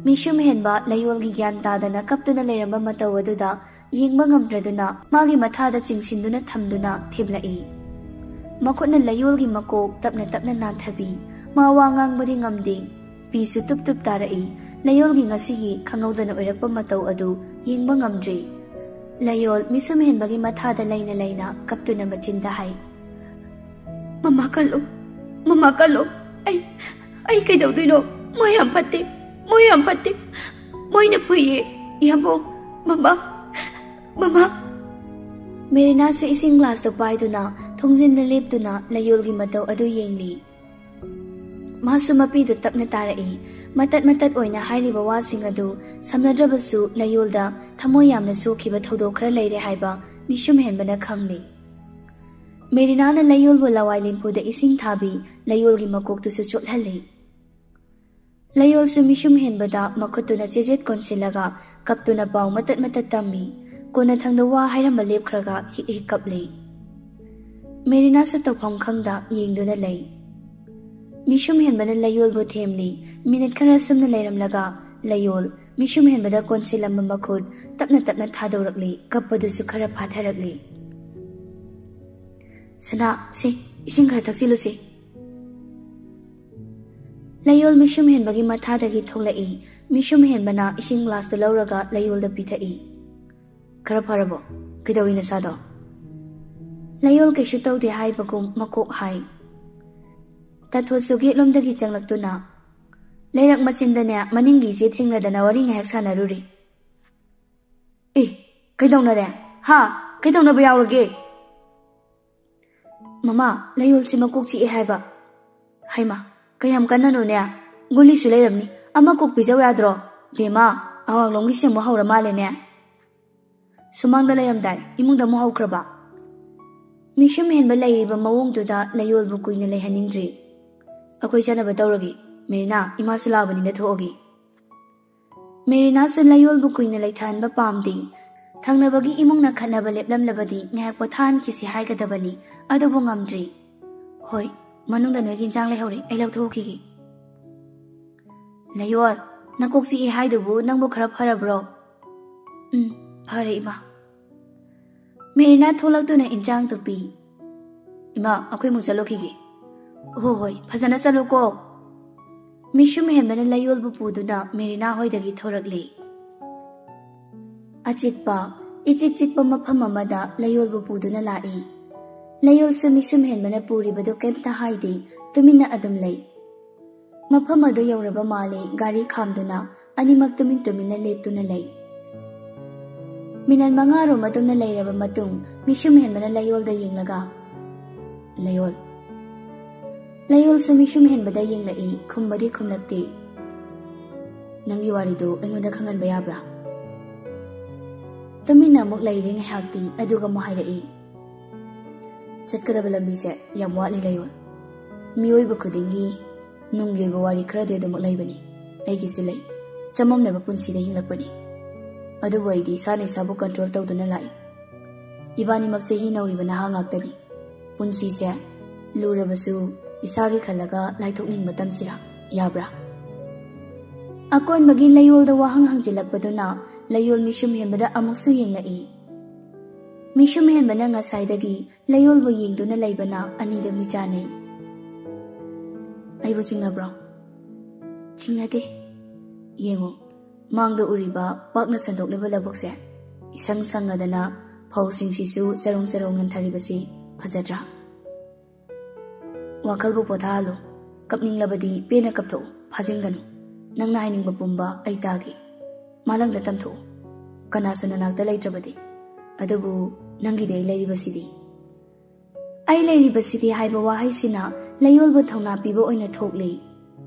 ꯃꯤꯁꯨꯝ ꯍꯦꯟꯕ ꯂꯥꯏꯌꯣꯜꯒꯤ ꯒ꯭ꯌꯥꯟ ꯇꯥꯗꯅ ꯀꯞꯇꯨꯅ ꯂꯩꯔꯝꯕ ꯃꯇꯧ ꯑꯗꯨꯗ ꯌꯦꯡꯕ ꯉꯝꯗ꯭ꯔꯗꯨꯅ ꯃꯥꯒꯤ ꯃꯊꯥꯗ ꯆꯤꯡꯁꯤꯟꯗꯨꯅ ꯊꯝꯗꯨꯅ ꯊꯦꯝꯂꯛꯏ꯫ ꯃꯈꯨꯠꯅ ꯂꯥꯏꯌꯣꯜꯒꯤ ꯃꯀꯣꯛ ꯇꯞꯅ ꯇꯞꯅ ꯅꯥꯟꯊꯕꯤ꯫ ꯃꯥ ꯋꯥ ꯉꯥꯡꯕꯗꯤ ꯉꯝꯗꯦ꯫ ꯄꯤꯁꯨ ꯇꯨꯞ ꯇꯨꯞ ꯇꯥꯔꯛꯏ꯫ ꯂꯥꯏꯌꯣꯜꯒꯤ ꯉꯁꯤꯒꯤ ꯈꯪꯍꯧꯗꯅ ꯑꯣꯏꯔꯛꯄ ꯃꯇꯧ ꯑꯗꯨ ꯌꯦꯡꯕ ꯉꯝꯗ꯭ꯔꯦ꯫ ꯂꯥꯏꯌꯣꯜ ꯃꯤꯁꯨꯝ ꯍꯦꯟꯕꯒꯤ ꯃꯊꯥꯗ ꯂꯩꯅ ꯂꯩꯅ ꯀꯞꯇꯨꯅ ꯃꯆꯤꯟꯗ ꯍꯥꯏ, "ꯃꯃꯥ ꯀꯜꯂꯨ, ꯃꯃꯥ ꯀꯜꯂꯨ꯫ ꯑꯩ, ꯑꯩ ꯀꯩꯗꯧꯗꯣꯏꯅꯣ? ꯃꯣꯏ ꯌꯥꯝ ꯐꯠꯇꯦ, ꯃꯣꯏ ꯌꯥꯝ ꯐꯠꯇꯦ꯫ ꯃꯣꯏꯅ ꯐꯨꯏꯌꯦ, ꯏꯌꯥꯝꯕꯣ꯫ ꯃꯃꯥ, ꯃꯃꯥ!" ꯃꯦꯔꯤꯅꯥꯁꯨ ꯏꯁꯤꯡ ꯒ꯭ꯂꯥꯁꯇꯨ ꯄꯥꯏꯗꯨꯅ ꯊꯣꯡꯖꯤꯟꯗ ꯂꯦꯞꯇꯨꯅ ꯂꯥꯏꯌꯣꯜꯒꯤ ꯃꯇꯧ ꯑꯗꯨ ꯌꯦꯡꯂꯤ꯫ ꯃꯥꯁꯨ ꯃꯄꯤꯗꯨ ꯇꯞꯅ ꯇꯥꯔꯛꯏ꯫ ꯃꯇꯠ ꯃꯇꯠ ꯑꯣꯏꯅ ꯍꯥꯏꯔꯤꯕ ꯋꯥꯁꯤꯡ ꯑꯗꯨ ꯁꯝꯅꯗ꯭ꯔꯕꯁꯨ ꯂꯥꯏꯌꯣꯜꯗ ꯊꯃꯣꯏ ꯌꯥꯝꯅ ꯁꯣꯛꯈꯤꯕ ꯊꯧꯗꯣꯛ ꯈꯔ ꯂꯩꯔꯦ ꯍꯥꯏꯕ ꯃꯤꯁꯨꯝ ꯍꯦꯟꯕꯅ ꯈꯪꯂꯤ꯫ ꯃꯦꯔꯤꯅꯥꯅ ꯂꯩꯌꯣꯜꯕꯨ ꯂꯋꯥꯏ ꯂꯦꯝꯐꯨꯗ ꯏꯁꯤꯡ ꯊꯥꯕꯤ, ꯂꯩꯌꯣꯜꯒꯤ ꯃꯀꯣꯛꯇꯨꯁꯨ ꯆꯣꯠꯍꯜꯂꯤ꯫ ꯂꯩꯌꯣꯜꯁꯨ ꯃꯤꯁꯨꯝ ꯍꯦꯟꯕꯗ ꯃꯈꯨꯠꯇꯨꯅ ꯆꯦꯖꯦꯠ ꯀꯣꯟꯁꯤꯜꯂꯒ ꯀꯞꯇꯨꯅ ꯄꯥꯎ ꯃꯇꯠ ꯃꯇꯠ ꯇꯝꯃꯤ꯫ ꯀꯣꯟꯅꯊꯪꯗ ꯋꯥ ꯍꯥꯏꯔꯝꯕ ꯂꯦꯞꯈ꯭ꯔꯒ ꯍꯤꯛ ꯍꯤꯛ ꯀꯞꯂꯤ꯫ ꯃꯦꯔꯤꯅꯥꯁꯨ ꯇꯧꯐꯝ ꯈꯪꯗ ꯌꯦꯡꯗꯨꯅ ꯂꯩ꯫ ꯃꯤꯁꯨꯝ ꯍꯦꯟꯕꯅ ꯂꯩꯌꯣꯜꯕꯨ ꯊꯦꯝꯂꯤ꯫ ꯃꯤꯅꯤꯠ ꯈꯔ ꯁꯨꯝꯅ ꯂꯩꯔꯝꯂꯒ ꯂꯩꯌꯣꯜ ꯃꯤꯁꯨꯝ ꯍꯦꯟꯕꯗ ꯀꯣꯟꯁꯤꯜꯂꯝꯕ ꯃꯈꯨꯠ ꯇꯞꯅ ꯇꯞꯅ ꯊꯥꯗꯣꯔꯛꯂꯤ꯫ ꯀꯞꯄꯗꯨꯁꯨ ꯈꯔ ꯐꯥꯊꯔꯛꯂꯤ꯫ "ꯁꯅꯥ, ꯁꯦ, ꯏꯁꯤꯡ ꯈꯔ ꯊꯛꯆꯤꯜꯂꯨꯁꯦ꯫" ꯂꯩꯌꯣꯜ ꯃꯤꯁꯨꯝ ꯍꯦꯟꯕꯒꯤ ꯃꯊꯥꯗꯒꯤ ꯊꯣꯛꯂꯛꯏ꯫ ꯃꯤꯁꯨꯝ ꯍꯦꯟꯕꯅ ꯏꯁꯤꯡ ꯒ꯭ꯂꯥꯁꯇꯨ ꯂꯧꯔꯒ ꯂꯩꯌꯣꯜꯗ ꯄꯤꯊꯛꯏ꯫ "ꯈꯔ ꯐꯔꯕꯣ? ꯀꯩꯗꯧꯏ ꯅꯁꯥꯗꯣ?" ꯂꯩꯌꯣꯜ ꯀꯩꯁꯨ ꯇꯧꯗꯦ ꯍꯥꯏꯕꯒꯨꯝ ꯃꯀꯣꯛ ꯍꯥꯏ꯫ ꯇꯥꯊꯣꯠꯁꯨ ꯒꯦꯠꯂꯣꯝꯗꯒꯤ ꯆꯪꯂꯛꯇꯨꯅ, "ꯂꯩꯔꯛ ꯃꯆꯤꯟꯗꯅꯦ, ꯃꯅꯤꯡꯒꯤ ꯏꯆꯦ ꯊꯦꯡꯅꯗꯅ ꯋꯥꯔꯤ ꯉꯥꯏꯍꯥꯛ ꯁꯥꯟꯅꯔꯨꯔꯤ꯫" "ꯑꯦ, ꯀꯩꯗꯧꯅꯔꯦ? ꯍꯥ? ꯀꯩꯗꯧꯅꯕ ꯌꯥꯎꯔꯒꯦ?" "ꯃꯃꯥ, ꯂꯩꯌꯣꯜꯁꯦ ꯃꯀꯣꯛ ꯆꯤꯛꯑꯦ ꯍꯥꯏꯕ꯫" "ꯍꯩꯃꯥ, ꯀꯌꯥꯝ ꯀꯟꯅꯅꯣꯅꯦ? ꯒꯨꯂꯤꯁꯨ ꯂꯩꯔꯝꯅꯤ, ꯑꯃ ꯀꯣꯛ ꯄꯤꯖꯧ ꯌꯥꯗ꯭ꯔꯣ?" "ꯕꯦꯝꯃ, ꯑꯋꯥꯡꯂꯣꯝꯒꯤꯁꯦ ꯑꯃꯨꯛ ꯍꯧꯔ ꯃꯥꯜꯂꯦꯅꯦ꯫ ꯁꯨꯃꯥꯡꯗ ꯂꯩꯔꯝꯗꯥꯏ, ꯏꯃꯨꯡꯗ ꯑꯃꯨꯛ ꯍꯧꯈ꯭ꯔꯕ?" ꯃꯤꯁꯨꯝ ꯍꯦꯟꯕ ꯂꯩꯔꯤꯕ ꯃꯑꯣꯡꯗꯨꯗ ꯂꯩꯌꯣꯜꯕꯨ ꯀꯨꯏꯅ ꯂꯩꯍꯟꯅꯤꯡꯗ꯭ꯔꯤ꯫ "ꯑꯩꯈꯣꯏ ꯆꯠꯅꯕ ꯇꯧꯔꯒꯦ꯫ ꯃꯦꯔꯤꯅꯥ, ꯏꯃꯥꯁꯨ ꯂꯥꯛꯑꯕꯅꯤꯅ ꯊꯣꯛꯑꯒꯦ꯫" ꯃꯦꯔꯤꯅꯥꯁꯨ ꯂꯩꯌꯣꯜꯕꯨ ꯀꯨꯏꯅ ꯂꯩꯊꯍꯟꯕ ꯄꯥꯝꯗꯦ꯫ ꯊꯪꯅꯕꯒꯤ ꯏꯃꯨꯡꯅ ꯈꯠꯅꯕ ꯂꯦꯞꯂꯝꯂꯕꯗꯤ ꯉꯥꯏꯍꯥꯛ ꯄꯣꯊꯥꯍꯟꯈꯤꯁꯤ ꯍꯥꯏꯒꯗꯕꯅꯤ, ꯑꯗꯨꯕꯨ ꯉꯝꯗ꯭ꯔꯤ꯫ "ꯍꯣꯏ, ꯃꯅꯨꯡꯗ ꯅꯣꯏꯒꯤ ꯏꯟꯁꯥꯡ ꯂꯩꯍꯧꯔꯤ, ꯑꯩ ꯂꯧꯊꯣꯛꯈꯤꯒꯦ꯫" "ꯂꯩꯌꯣꯜ, ꯅꯀꯣꯛ ꯆꯤꯛꯏ ꯍꯥꯏꯗꯨꯕꯨ ꯅꯪꯕꯨ ꯈꯔ ꯐꯔꯕ꯭ꯔꯣ?" "ꯎꯝ, ꯐꯔꯦ, ꯏꯃꯥ꯫" ꯃꯦꯔꯤꯅꯥ ꯊꯣꯛꯂꯛꯇꯨꯅ ꯏꯟꯁꯥꯡꯗꯨ ꯄꯤ꯫ "ꯏꯃꯥ, ꯑꯩꯈꯣꯏ ꯑꯃꯨꯛ ꯆꯠꯂꯨꯈꯤꯒꯦ꯫" "ꯍꯣ ꯍꯣꯏ, ꯐꯖꯅ ꯆꯠꯂꯨꯀꯣ꯫" ꯃꯤꯁꯨꯝ ꯍꯦꯟꯕꯅ ꯂꯩꯌꯣꯜꯕꯨ ꯄꯨꯗꯨꯅ ꯃꯦꯔꯤꯅꯥ ꯍꯣꯏꯗꯒꯤ ꯊꯣꯔꯛꯂꯤ꯫ ꯑꯆꯤꯛꯄ, ꯏꯆꯤꯛ ꯆꯤꯛꯄ ꯃꯐꯝ ꯑꯃꯗ ꯂꯩꯌꯣꯜꯕꯨ ꯄꯨꯗꯨꯅ ꯂꯥꯛꯏ꯫ ꯂꯩꯌꯣꯜꯁꯨ ꯃꯤꯁꯨꯝ ꯍꯦꯟꯕꯅ ꯄꯨꯔꯤꯕꯗꯨ ꯀꯩꯝꯇ ꯍꯥꯏꯗꯦ, ꯇꯨꯃꯤꯟꯅ ꯑꯗꯨꯝ ꯂꯩ꯫ ꯃꯐꯝ ꯑꯗꯨ ꯌꯧꯔꯕ ꯃꯥꯜꯂꯤ ꯒꯥꯔꯤ ꯈꯥꯝꯗꯨꯅ ꯑꯅꯤꯃꯛ ꯇꯨꯃꯤꯟ ꯇꯨꯃꯤꯟꯅ ꯂꯦꯞꯇꯨꯅ ꯂꯩ꯫ ꯃꯤꯅꯠ ꯃꯉꯥꯔꯣꯝ ꯑꯗꯨꯝꯅ ꯂꯩꯔꯕ ꯃꯇꯨꯡ ꯃꯤꯁꯨꯝ ꯍꯦꯟꯕꯅ ꯂꯩꯌꯣꯜꯗ ꯌꯦꯡꯂꯒ, "ꯂꯩꯌꯣꯜ꯫" ꯂꯩꯌꯣꯜꯁꯨ ꯃꯤꯁꯨꯝ ꯍꯦꯟꯕꯗ ꯌꯦꯡꯂꯛꯏ, ꯈꯨꯝꯕꯗꯤ ꯈꯨꯝꯂꯛꯇꯦ꯫ "ꯅꯪꯒꯤ ꯋꯥꯔꯤꯗꯨ ꯑꯩꯉꯣꯟꯗ ꯈꯪꯍꯟꯕ ꯌꯥꯕ꯭ꯔꯥ?" ꯇꯨꯃꯤꯟꯅ ꯑꯃꯨꯛ ꯂꯩꯔꯦ ꯉꯥꯏꯍꯥꯛꯇꯤ, ꯑꯗꯨꯒ ꯑꯃꯨꯛ ꯍꯥꯏꯔꯛꯏ, "ꯆꯠꯀꯗꯕ ꯂꯝꯕꯤꯁꯦ ꯌꯥꯝ ꯋꯥꯠꯂꯤ ꯂꯩꯌꯣꯜ꯫ ꯃꯤꯑꯣꯏꯕ ꯈꯨꯗꯤꯡꯒꯤ ꯅꯨꯡꯒꯤ ꯑꯣꯏꯕ ꯋꯥꯔꯤ ꯈꯔꯗꯤ ꯑꯗꯨꯃꯛ ꯂꯩꯕꯅꯤ꯫ ꯑꯩꯒꯤꯁꯨ ꯂꯩ꯫ ꯆꯃꯝꯅꯕ ꯄꯨꯟꯁꯤꯗ ꯍꯤꯡꯂꯛꯄꯅꯤ꯫ ꯑꯗꯨꯕꯨ ꯑꯩꯗꯤ ꯏꯁꯥꯅ ꯏꯁꯥꯕꯨ control ꯇꯧꯗꯨꯅ ꯂꯥꯛꯏ꯫ ꯏꯕꯥꯅꯤꯃꯛꯁꯦ ꯍꯤ ꯅꯧꯔꯤꯕ ꯅꯍꯥ ꯉꯥꯛꯇꯅꯤ꯫ ꯄꯨꯟꯁꯤꯁꯦ ꯂꯨꯔꯕꯁꯨ ꯏꯁꯥꯒꯤ ꯈꯜꯂꯒ ꯂꯥꯏꯊꯣꯛꯅꯤꯡꯕ ꯇꯝꯁꯤꯔꯥ? ꯌꯥꯕ꯭ꯔꯥ?" ꯑꯀꯣꯟꯕꯒꯤ ꯂꯩꯌꯣꯜꯗ ꯋꯥꯍꯪ ꯍꯪꯖꯤꯜꯂꯛꯄꯗꯨꯅ ꯂꯩꯌꯣꯜ ꯃꯤꯁꯨꯝ ꯍꯦꯟꯕꯗ ꯑꯃꯨꯛꯁꯨ ꯌꯦꯡꯂꯛꯏ꯫ ꯃꯤꯁꯨꯝ ꯍꯦꯟꯕꯅ ꯉꯁꯥꯏꯗꯒꯤ ꯂꯩꯌꯣꯜꯕꯨ ꯌꯦꯡꯗꯨꯅ ꯂꯩꯕꯅ ꯑꯅꯤꯗ ꯃꯤꯆꯥꯅꯩ꯫ "ꯑꯩꯕꯨ ꯆꯤꯡꯅꯕ꯭ꯔꯣ?" "ꯆꯤꯡꯅꯗꯦ꯫ ꯌꯦꯡꯉꯨ, ꯃꯥꯡꯗ ꯎꯔꯤꯕ ꯄꯥꯛꯅ ꯁꯟꯗꯣꯛꯂꯤꯕ ꯂꯧꯕꯨꯛꯁꯦ, ꯏꯁꯪ ꯁꯪꯉꯗꯅ ꯐꯧꯁꯤꯡꯁꯤꯁꯨ ꯆꯔꯣꯡ ꯆꯔꯣꯡ ꯉꯟꯊꯔꯤꯕꯁꯤ ꯐꯖꯗ꯭ꯔꯥ? ꯋꯥꯈꯜꯕꯨ ꯄꯣꯊꯥꯍꯜꯂꯨ꯫ ꯀꯞꯅꯤꯡꯂꯕꯗꯤ ꯄꯦꯟꯅ ꯀꯞꯊꯣꯛꯎ, ꯐꯥꯖꯤꯟꯒꯅꯨ꯫ ꯅꯪꯅ ꯍꯥꯏꯅꯤꯡꯕ ꯄꯨꯝꯕ ꯑꯩ ꯇꯥꯒꯦ꯫ ꯃꯥꯂꯪꯗ ꯇꯝꯊꯣꯛꯎ꯫ ꯀꯅꯥꯁꯨ ꯅꯅꯥꯛꯇ ꯂꯩꯇ꯭ꯔꯕꯗꯤ꯫ ꯑꯗꯨꯕꯨ ꯅꯪꯒꯤꯗꯤ ꯑꯩ ꯂꯩꯔꯤꯕꯁꯤꯗꯤ꯫" "ꯑꯩ ꯂꯩꯔꯤꯕꯁꯤꯗꯤ" ꯍꯥꯏꯕ ꯋꯥꯍꯩꯁꯤꯅ ꯂꯩꯌꯣꯜꯕꯨ ꯊꯧꯅꯥ ꯄꯤꯕ ꯑꯣꯏꯅ ꯊꯣꯛꯂꯤ꯫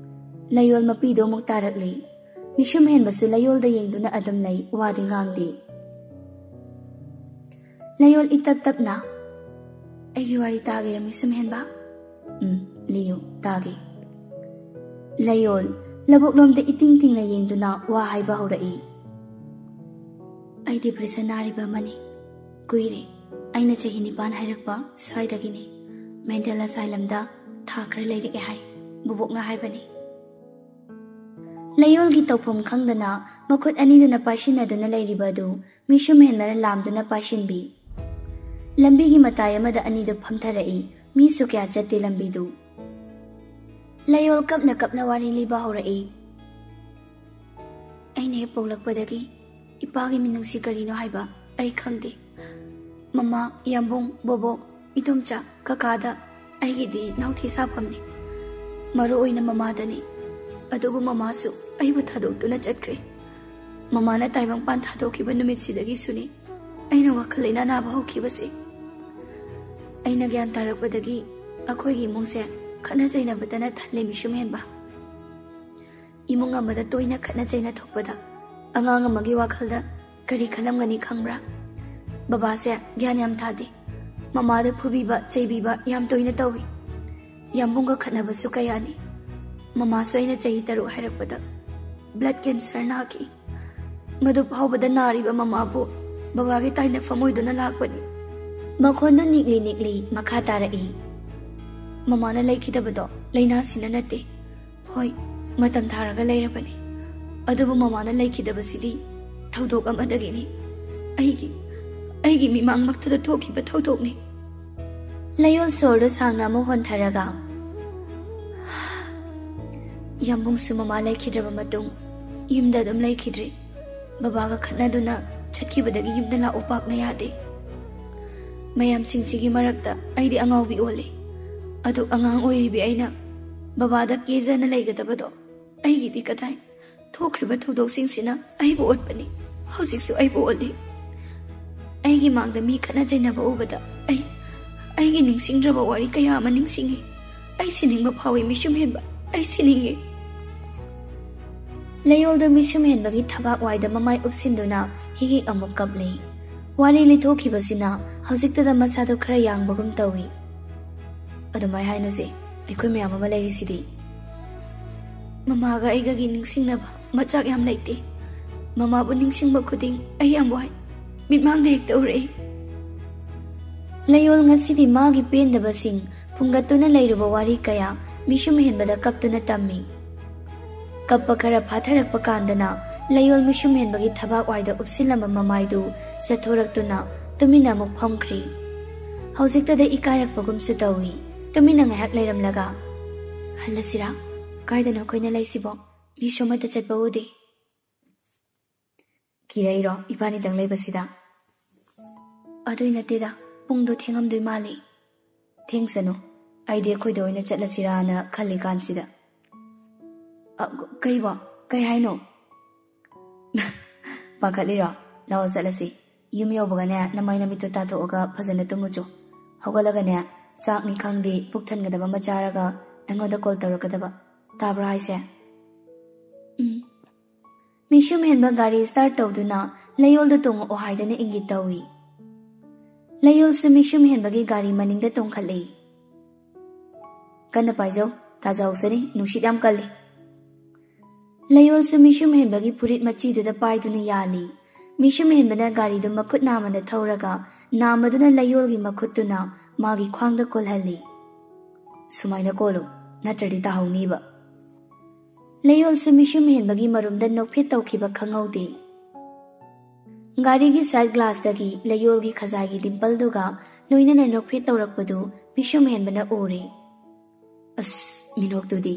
ꯂꯩꯌꯣꯜ ꯃꯄꯤꯗꯨ ꯑꯃꯨꯛ ꯇꯥꯔꯛꯂꯤ꯫ ꯃꯤꯁꯨꯝ ꯍꯦꯟꯕꯁꯨ ꯂꯩꯌꯣꯜꯗ ꯌꯦꯡꯗꯨꯅ ꯑꯗꯨꯝ ꯂꯩ, ꯋꯥꯗꯤ ꯉꯥꯡꯗꯦ꯫ ꯂꯩꯌꯣꯜ ꯏꯇꯞ ꯇꯞꯅ, "ꯑꯩꯒꯤ ꯋꯥꯔꯤ ꯇꯥꯒꯦꯔꯥ ꯃꯤꯁꯨꯝ ꯍꯦꯟꯕ?" "ꯎꯝ, ꯂꯤꯌꯨ, ꯇꯥꯒꯦ꯫" ꯂꯩꯌꯣꯜ ꯂꯧꯕꯨꯛꯂꯣꯝꯗ ꯏꯇꯤꯡ ꯇꯤꯡꯅ ꯌꯦꯡꯗꯨꯅ ꯋꯥ ꯍꯥꯏꯕ ꯍꯧꯔꯛꯏ꯫ "ꯑꯩ depression ꯅꯥꯔꯤꯕ ꯑꯃꯅꯤ꯫ ꯀꯨꯏꯔꯦ꯫ ꯑꯩꯅ ꯆꯍꯤ ꯅꯤꯄꯥꯟ ꯍꯥꯏꯔꯛꯄ ꯁ꯭ꯋꯥꯏꯗꯒꯤꯅꯤ꯫ Mental asylumꯗ ꯊꯥ ꯈꯔ ꯂꯩꯔꯛꯑꯦ ꯍꯥꯏ꯫ ꯕꯨꯕꯣꯛꯅ ꯍꯥꯏꯕꯅꯤ꯫" ꯂꯩꯌꯣꯜꯒꯤ ꯇꯧꯐꯝ ꯈꯪꯗꯅ ꯃꯈꯨꯠ ꯑꯅꯤꯗꯨꯅ ꯄꯥꯏꯁꯤꯟꯅꯗꯨꯅ ꯂꯩꯔꯤꯕ ꯑꯗꯨ ꯃꯤꯁꯨꯝ ꯍꯦꯟꯕꯅ ꯂꯥꯝꯗꯨꯅ ꯄꯥꯏꯁꯤꯟꯕꯤ꯫ ꯂꯝꯕꯤꯒꯤ ꯃꯇꯥꯏ ꯑꯃꯗ ꯑꯅꯤꯗꯨ ꯐꯝꯊꯔꯛꯏ, ꯃꯤꯁꯨ ꯀꯌꯥ ꯆꯠꯇꯦ ꯂꯝꯕꯤꯗꯨ꯫ ꯂꯩꯌꯣꯜ ꯀꯞꯅ ꯀꯞꯅ ꯋꯥꯔꯤ ꯂꯤꯕ ꯍꯧꯔꯛꯏ꯫ "ꯑꯩꯅ ꯍꯦꯛ ꯄꯣꯛꯂꯛꯄꯗꯒꯤ ꯏꯄꯥꯒꯤ ꯃꯤꯅꯨꯡꯁꯤ ꯀꯔꯤꯅꯣ ꯍꯥꯏꯕ ꯑꯩ ꯈꯪꯗꯦ꯫ ꯃꯃꯥ, ꯌꯥꯝꯕꯨꯡ, ꯕꯣꯕꯣꯛ, ꯏꯗꯣꯝꯆꯥ, ꯀꯀꯥꯗ ꯑꯩꯒꯤꯗꯤ ꯅꯥꯎꯊꯤ ꯁꯥꯐꯝꯅꯤ꯫ ꯃꯔꯨ ꯑꯣꯏꯅ ꯃꯃꯥꯗꯅꯤ꯫ ꯑꯗꯨꯕꯨ ꯃꯃꯥꯁꯨ ꯑꯩꯕꯨ ꯊꯥꯗꯣꯛꯇꯨꯅ ꯆꯠꯈ꯭ꯔꯦ꯫ ꯃꯃꯥꯅ ꯇꯥꯏꯕꯪꯄꯥꯟ ꯊꯥꯗꯣꯛꯈꯤꯕ ꯅꯨꯃꯤꯠꯁꯤꯗꯒꯤꯁꯨꯅꯤ ꯑꯩꯅ ꯋꯥꯈꯜ ꯂꯩꯅꯥ ꯅꯥꯕ ꯍꯧꯈꯤꯕꯁꯦ꯫ ꯑꯩꯅ ꯒ꯭ꯌꯥꯟ ꯇꯥꯔꯛꯄꯗꯒꯤ ꯑꯩꯈꯣꯏꯒꯤ ꯏꯃꯨꯡꯁꯦ ꯈꯠꯅ ꯆꯩꯅꯕꯇꯅ ꯊꯜꯂꯦ ꯃꯤꯁꯨꯝ ꯍꯦꯟꯕ꯫ ꯏꯃꯨꯡ ꯑꯃꯗ ꯇꯣꯏꯅ ꯈꯠꯅ ꯆꯩꯅ ꯊꯣꯛꯄꯗ ꯑꯉꯥꯡ ꯑꯃꯒꯤ ꯋꯥꯈꯜꯗ ꯀꯔꯤ ꯈꯜꯂꯝꯒꯅꯤ ꯈꯪꯕ꯭ꯔꯥ? ꯕꯕꯥꯁꯦ ꯒ꯭ꯌꯥꯟ ꯌꯥꯝ ꯇꯥꯗꯦ꯫ ꯃꯃꯥꯗ ꯐꯨꯕꯤꯕ, ꯆꯩꯕꯤꯕ ꯌꯥꯝ ꯇꯣꯏꯅ ꯇꯧꯏ꯫ ꯌꯥꯝꯕꯨꯡꯒ ꯈꯠꯅꯕꯁꯨ ꯀꯌꯥꯅꯤ꯫ ꯃꯃꯥꯁꯨ ꯑꯩꯅ ꯆꯍꯤ ꯇꯔꯨꯛ ꯍꯥꯏꯔꯛꯄꯗ blood cancer ꯅꯥꯈꯤ꯫ ꯃꯗꯨ ꯐꯥꯎꯕꯗ ꯅꯥꯔꯤꯕ ꯃꯃꯥꯕꯨ ꯕꯕꯥꯒꯤ ꯇꯥꯏꯅꯐꯝ ꯑꯣꯏꯗꯨꯅ ꯂꯥꯛꯄꯅꯤ꯫ ꯃꯈꯣꯟꯗꯨ ꯅꯤꯛꯂꯤ ꯅꯤꯛꯂꯤ ꯃꯈꯥ ꯇꯥꯔꯛꯏ꯫ ꯃꯃꯥꯅ ꯂꯩꯈꯤꯗꯕꯗꯣ ꯂꯥꯏꯅꯥꯁꯤꯅ ꯅꯠꯇꯦ꯫ ꯍꯣꯏ, ꯃꯇꯝ ꯊꯥꯔꯒ ꯂꯩꯔꯕꯅꯤ꯫ ꯑꯗꯨꯕꯨ ꯃꯃꯥꯅ ꯂꯩꯈꯤꯗꯕꯁꯤꯗꯤ ꯊꯧꯗꯣꯛ ꯑꯃꯗꯒꯤꯅꯤ꯫ ꯑꯩꯒꯤ, ꯑꯩꯒꯤ ꯃꯤꯃꯥꯡꯃꯛꯇꯗ ꯊꯣꯛꯈꯤꯕ ꯊꯧꯗꯣꯛꯅꯤ꯫ ꯂꯩꯌꯣꯜ ꯁꯣꯔꯗꯨ ꯁꯥꯡꯅ ꯑꯃꯨꯛ ꯍꯣꯟꯊꯔꯒ, ꯌꯥꯝꯕꯨꯡꯁꯨ ꯃꯃꯥ ꯂꯩꯈꯤꯗ꯭ꯔꯕ ꯃꯇꯨꯡ ꯌꯨꯝꯗ ꯑꯗꯨꯝ ꯂꯩꯈꯤꯗ꯭ꯔꯤ꯫ ꯕꯕꯥꯒ ꯈꯠꯅꯗꯨꯅ ꯆꯠꯈꯤꯕꯗꯒꯤ ꯌꯨꯝꯗ ꯂꯥꯛꯎ ꯄꯥꯛꯅ ꯌꯥꯗꯦ꯫ ꯃꯌꯥꯝꯁꯤꯡꯁꯤꯒꯤ ꯃꯔꯛꯇ ꯑꯩꯗꯤ ꯑꯉꯥꯎꯕꯤ ꯑꯣꯜꯂꯤ꯫ ꯑꯗꯨ ꯑꯉꯥꯡ ꯑꯣꯏꯔꯤꯕꯤ ꯑꯩꯅ ꯕꯕꯥꯗ ꯀꯦꯖꯅ ꯂꯩꯒꯗꯕꯗꯣ ꯑꯩꯒꯤꯗꯤ ꯀꯗꯥꯏ? ꯊꯣꯛꯈ꯭ꯔꯤꯕ ꯊꯧꯗꯣꯛꯁꯤꯡꯁꯤꯅ ꯑꯩꯕꯨ ꯑꯣꯠꯄꯅꯤ꯫ ꯍꯧꯖꯤꯛꯁꯨ ꯑꯩꯕꯨ ꯑꯣꯠꯂꯤ꯫ ꯑꯩꯒꯤ ꯃꯥꯡꯗ ꯃꯤ ꯈꯠꯅ ꯆꯩꯅꯕ ꯎꯕꯗ ꯑꯩ, ꯑꯩꯒꯤ ꯅꯤꯡꯁꯤꯡꯗ꯭ꯔꯕ ꯋꯥꯔꯤ ꯀꯌꯥ ꯑꯃ ꯅꯤꯡꯁꯤꯡꯉꯤ꯫ ꯑꯩ ꯁꯤꯅꯤꯡꯕ ꯐꯥꯎꯏ, ꯃꯤꯁꯨꯝ ꯍꯦꯟꯕ꯫ ꯑꯩ ꯁꯤꯅꯤꯡꯉꯤ꯫ ꯂꯩꯌꯣꯜꯗꯨ ꯃꯤꯁꯨꯝ ꯍꯦꯟꯕꯒꯤ ꯊꯕꯥꯛ ꯋꯥꯏꯗ ꯃꯃꯥꯏ ꯎꯞꯁꯤꯟꯗꯨꯅ ꯍꯤꯛ ꯍꯤꯛ ꯑꯃꯨꯛ ꯀꯞꯂꯤ꯫ ꯋꯥꯔꯤ ꯂꯤꯊꯣꯛꯈꯤꯕꯁꯤꯅ ꯍꯧꯖꯤꯛꯇꯗ ꯃꯁꯥꯗꯨ ꯈꯔ ꯌꯥꯡꯕꯒꯨꯝ ꯇꯧꯏ꯫ "ꯑꯗꯨꯃꯥꯏ ꯍꯥꯏꯅꯨꯁꯦ, ꯑꯩꯈꯣꯏ ꯃꯌꯥꯝ ꯑꯃ ꯂꯩꯔꯤꯁꯤꯗꯤ꯫ ꯃꯃꯥꯒ ꯑꯩꯒꯒꯤ ꯅꯤꯡꯁꯤꯡꯅꯕ ꯃꯆꯥꯛ ꯌꯥꯝ ꯂꯩꯇꯦ꯫ ꯃꯃꯥꯕꯨ ꯅꯤꯡꯁꯤꯡꯕ ꯈꯨꯗꯤꯡ ꯑꯩ ꯌꯥꯝ ꯋꯥꯏ꯫ ꯃꯤꯠꯃꯥꯡꯗ ꯍꯦꯛꯇ ꯎꯔꯛꯏ꯫" ꯂꯩꯌꯣꯜ ꯉꯁꯤꯗꯤ ꯃꯥꯒꯤ ꯄꯦꯟꯗꯕꯁꯤꯡ ꯐꯨꯝꯒꯠꯇꯨꯅ ꯂꯩꯔꯨꯕ ꯋꯥꯔꯤ ꯀꯌꯥ ꯃꯤꯁꯨꯝ ꯍꯦꯟꯕꯗ ꯀꯞꯇꯨꯅ ꯇꯝꯃꯤ꯫ ꯀꯞꯄ ꯈꯔ ꯐꯥꯊꯔꯛꯄ ꯀꯥꯟꯗꯅ ꯂꯩꯌꯣꯜ ꯃꯤꯁꯨꯝ ꯍꯦꯟꯕꯒꯤ ꯊꯕꯥꯛ ꯋꯥꯏꯗ ꯎꯞꯁꯤꯜꯂꯝꯕ ꯃꯃꯥꯏꯗꯨ ꯆꯠꯊꯣꯔꯛꯇꯨꯅ ꯇꯨꯃꯤꯟꯅ ꯑꯃꯨꯛ ꯐꯝꯈ꯭ꯔꯤ꯫ ꯍꯧꯖꯤꯛꯇꯗ ꯏꯀꯥꯏꯔꯛꯄꯒꯨꯝꯁꯨ ꯇꯧꯏ꯫ ꯇꯨꯃꯤꯟꯅ ꯉꯥꯏꯍꯥꯛ ꯂꯩꯔꯝꯂꯒ, "ꯍꯜꯂꯁꯤꯔꯥ? ꯀꯥꯏꯗꯅꯣ ꯑꯩꯈꯣꯏꯅ ꯂꯩꯁꯤꯕꯣ? ꯃꯤꯁꯨ ꯑꯃꯠꯇ ꯆꯠꯄ ꯎꯗꯦ꯫" "ꯀꯤꯔꯛꯏꯔꯣ ꯏꯕꯥꯅꯤꯗꯪ ꯂꯩꯕꯁꯤꯗ?" "ꯑꯗꯨꯏ ꯅꯠꯇꯦꯗ, ꯄꯨꯡꯗꯣ ꯊꯦꯡꯉꯝꯗꯣꯏ ꯃꯥꯜꯂꯤ꯫" "ꯊꯦꯡꯁꯅꯨ, ꯑꯩꯗꯤ ꯑꯩꯈꯣꯏꯗ ꯑꯣꯏꯅ ꯆꯠꯂꯁꯤꯔꯥꯅ ꯈꯜꯂꯤ ꯀꯥꯟꯁꯤꯗ꯫" "ꯑ, ꯀꯩꯕꯣ? ꯀꯩ ꯍꯥꯏꯅꯣ?" "ꯄꯥꯈꯠꯂꯤꯔꯣ? ꯂꯥꯛꯑꯣ ꯆꯠꯂꯁꯤ꯫ ꯌꯨꯝ ꯌꯧꯕꯒꯅꯦ ꯅꯃꯥꯏ ꯅꯃꯤꯠꯇꯣ ꯇꯥꯊꯣꯛꯑꯒ ꯐꯖꯅ ꯇꯨꯝꯃꯨꯆꯣ꯫ ꯍꯧꯒꯠꯂꯒꯅꯦ ꯆꯥꯛꯅꯤ ꯈꯪꯗꯦ ꯄꯨꯛ ꯊꯟꯒꯗꯕ ꯑꯃ ꯆꯥꯔꯒ ꯑꯩꯉꯣꯟꯗ ꯀꯣꯜ ꯇꯧꯔꯛꯀꯗꯕ꯫ ꯇꯥꯕ꯭ꯔꯣ ꯍꯥꯏꯁꯦ?" "ꯎꯝ꯫" ꯃꯤꯁꯨꯝ ꯍꯦꯟꯕ ꯒꯥꯔꯤ ꯁ꯭ꯇꯥꯔꯠ ꯇꯧꯗꯨꯅ ꯂꯩꯌꯣꯜꯗ ꯇꯣꯡꯉꯛꯑꯣ ꯍꯥꯏꯗꯅ ꯏꯪꯒꯤꯠ ꯇꯧꯏ꯫ ꯂꯩꯌꯣꯜꯁꯨ ꯃꯤꯁꯨꯝ ꯍꯦꯟꯕꯒꯤ ꯒꯥꯔꯤ ꯃꯅꯤꯡꯗ ꯇꯣꯡꯈꯠꯂꯤ꯫ "ꯀꯟꯅ ꯄꯥꯏꯖꯧ, ꯇꯥꯖꯍꯧꯁꯅꯤ, ꯅꯨꯡꯁꯤꯠ ꯌꯥꯝ ꯀꯜꯂꯤ꯫" ꯂꯩꯌꯣꯜꯁꯨ ꯃꯤꯁꯨꯝ ꯍꯦꯟꯕꯒꯤ ꯐꯨꯔꯤꯠ ꯃꯆꯤꯗꯨꯗ ꯄꯥꯏꯗꯨꯅ ꯌꯥꯜꯂꯤ꯫ ꯃꯤꯁꯨꯝ ꯍꯦꯟꯕꯅ ꯒꯥꯔꯤꯗꯨ ꯃꯈꯨꯠ ꯅꯥꯝꯃꯗ ꯊꯧꯔꯒ, ꯅꯥꯝꯃꯗꯨꯅ ꯂꯩꯌꯣꯜꯒꯤ ꯃꯈꯨꯠꯇꯨꯅ ꯃꯥꯒꯤ ꯈ꯭ꯋꯥꯡꯗ ꯀꯣꯜꯍꯜꯂꯤ꯫ "ꯁꯨꯃꯥꯏꯅ ꯀꯣꯜꯂꯨ, ꯅꯠꯇ꯭ꯔꯗꯤ ꯇꯥꯍꯧꯅꯤꯕ꯫" ꯂꯩꯌꯣꯜꯁꯨ ꯃꯤꯁꯨꯝ ꯍꯦꯟꯕꯒꯤ ꯃꯔꯨꯝꯗ ꯅꯣꯛꯐꯦꯠ ꯇꯧꯈꯤꯕ ꯈꯪꯍꯧꯗꯦ꯫ ꯒꯥꯔꯤꯒꯤ ꯁꯥꯏꯠ ꯒ꯭ꯂꯥꯁꯇꯒꯤ ꯂꯩꯌꯣꯜꯒꯤ ꯈꯖꯥꯏꯒꯤ ꯗꯤꯝꯄꯜꯗꯨꯒ ꯂꯣꯏꯅꯅ ꯅꯣꯛꯐꯦꯠ ꯇꯧꯔꯛꯄꯗꯨ ꯃꯤꯁꯨꯝ ꯍꯦꯟꯕꯅ ꯎꯔꯦ꯫ ꯑꯁ, ꯃꯤꯅꯣꯛꯇꯨꯗꯤ!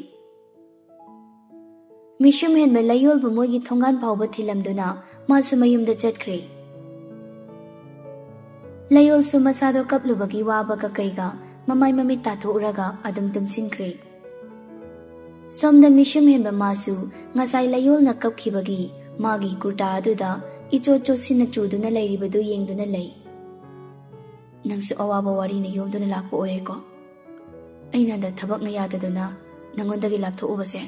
ꯃꯤꯁꯨꯝ ꯍꯦꯟꯕ ꯂꯩꯌꯣꯜꯕꯨ ꯃꯣꯏꯒꯤ ꯊꯣꯡꯒꯥꯟ ꯐꯥꯎꯕ ꯊꯤꯜꯂꯝꯗꯨꯅ ꯃꯥꯁꯨ ꯃꯌꯨꯝꯗ ꯆꯠꯈ꯭ꯔꯦ꯫ ꯂꯩꯌꯣꯜꯁꯨ ꯃꯁꯥꯗꯣ ꯀꯞꯂꯨꯕꯒꯤ ꯋꯥꯕꯒ ꯀꯩꯒ ꯃꯃꯥꯏ ꯃꯃꯤꯠ ꯇꯥꯊꯣꯛꯎꯔꯒ ꯑꯗꯨꯝ ꯇꯨꯝꯁꯤꯟꯈ꯭ꯔꯦ꯫ ꯁꯣꯝꯗ ꯃꯤꯁꯨꯝ ꯍꯦꯟꯕ ꯃꯥꯁꯨ ꯉꯁꯥꯏ ꯂꯩꯌꯣꯜꯅ ꯀꯞꯈꯤꯕꯒꯤ ꯃꯥꯒꯤ ꯀꯨꯔꯇꯥ ꯑꯗꯨꯗ ꯏꯆꯣꯠ ꯆꯣꯠꯁꯤꯟꯅ ꯆꯨꯗꯨꯅ ꯂꯩꯔꯤꯕꯗꯨ ꯌꯦꯡꯗꯨꯅ ꯂꯩ꯫ "ꯅꯪꯁꯨ ꯑꯋꯥꯕ ꯋꯥꯔꯤꯅ ꯌꯣꯝꯗꯨꯅ ꯂꯥꯛꯄ ꯑꯣꯏꯔꯦꯀꯣ꯫ ꯑꯩꯅ ꯍꯟꯗꯛ ꯊꯕꯛꯅ ꯌꯥꯗꯗꯨꯅ ꯅꯪꯉꯣꯟꯗꯒꯤ ꯂꯥꯞꯊꯣꯛꯎꯕꯁꯦ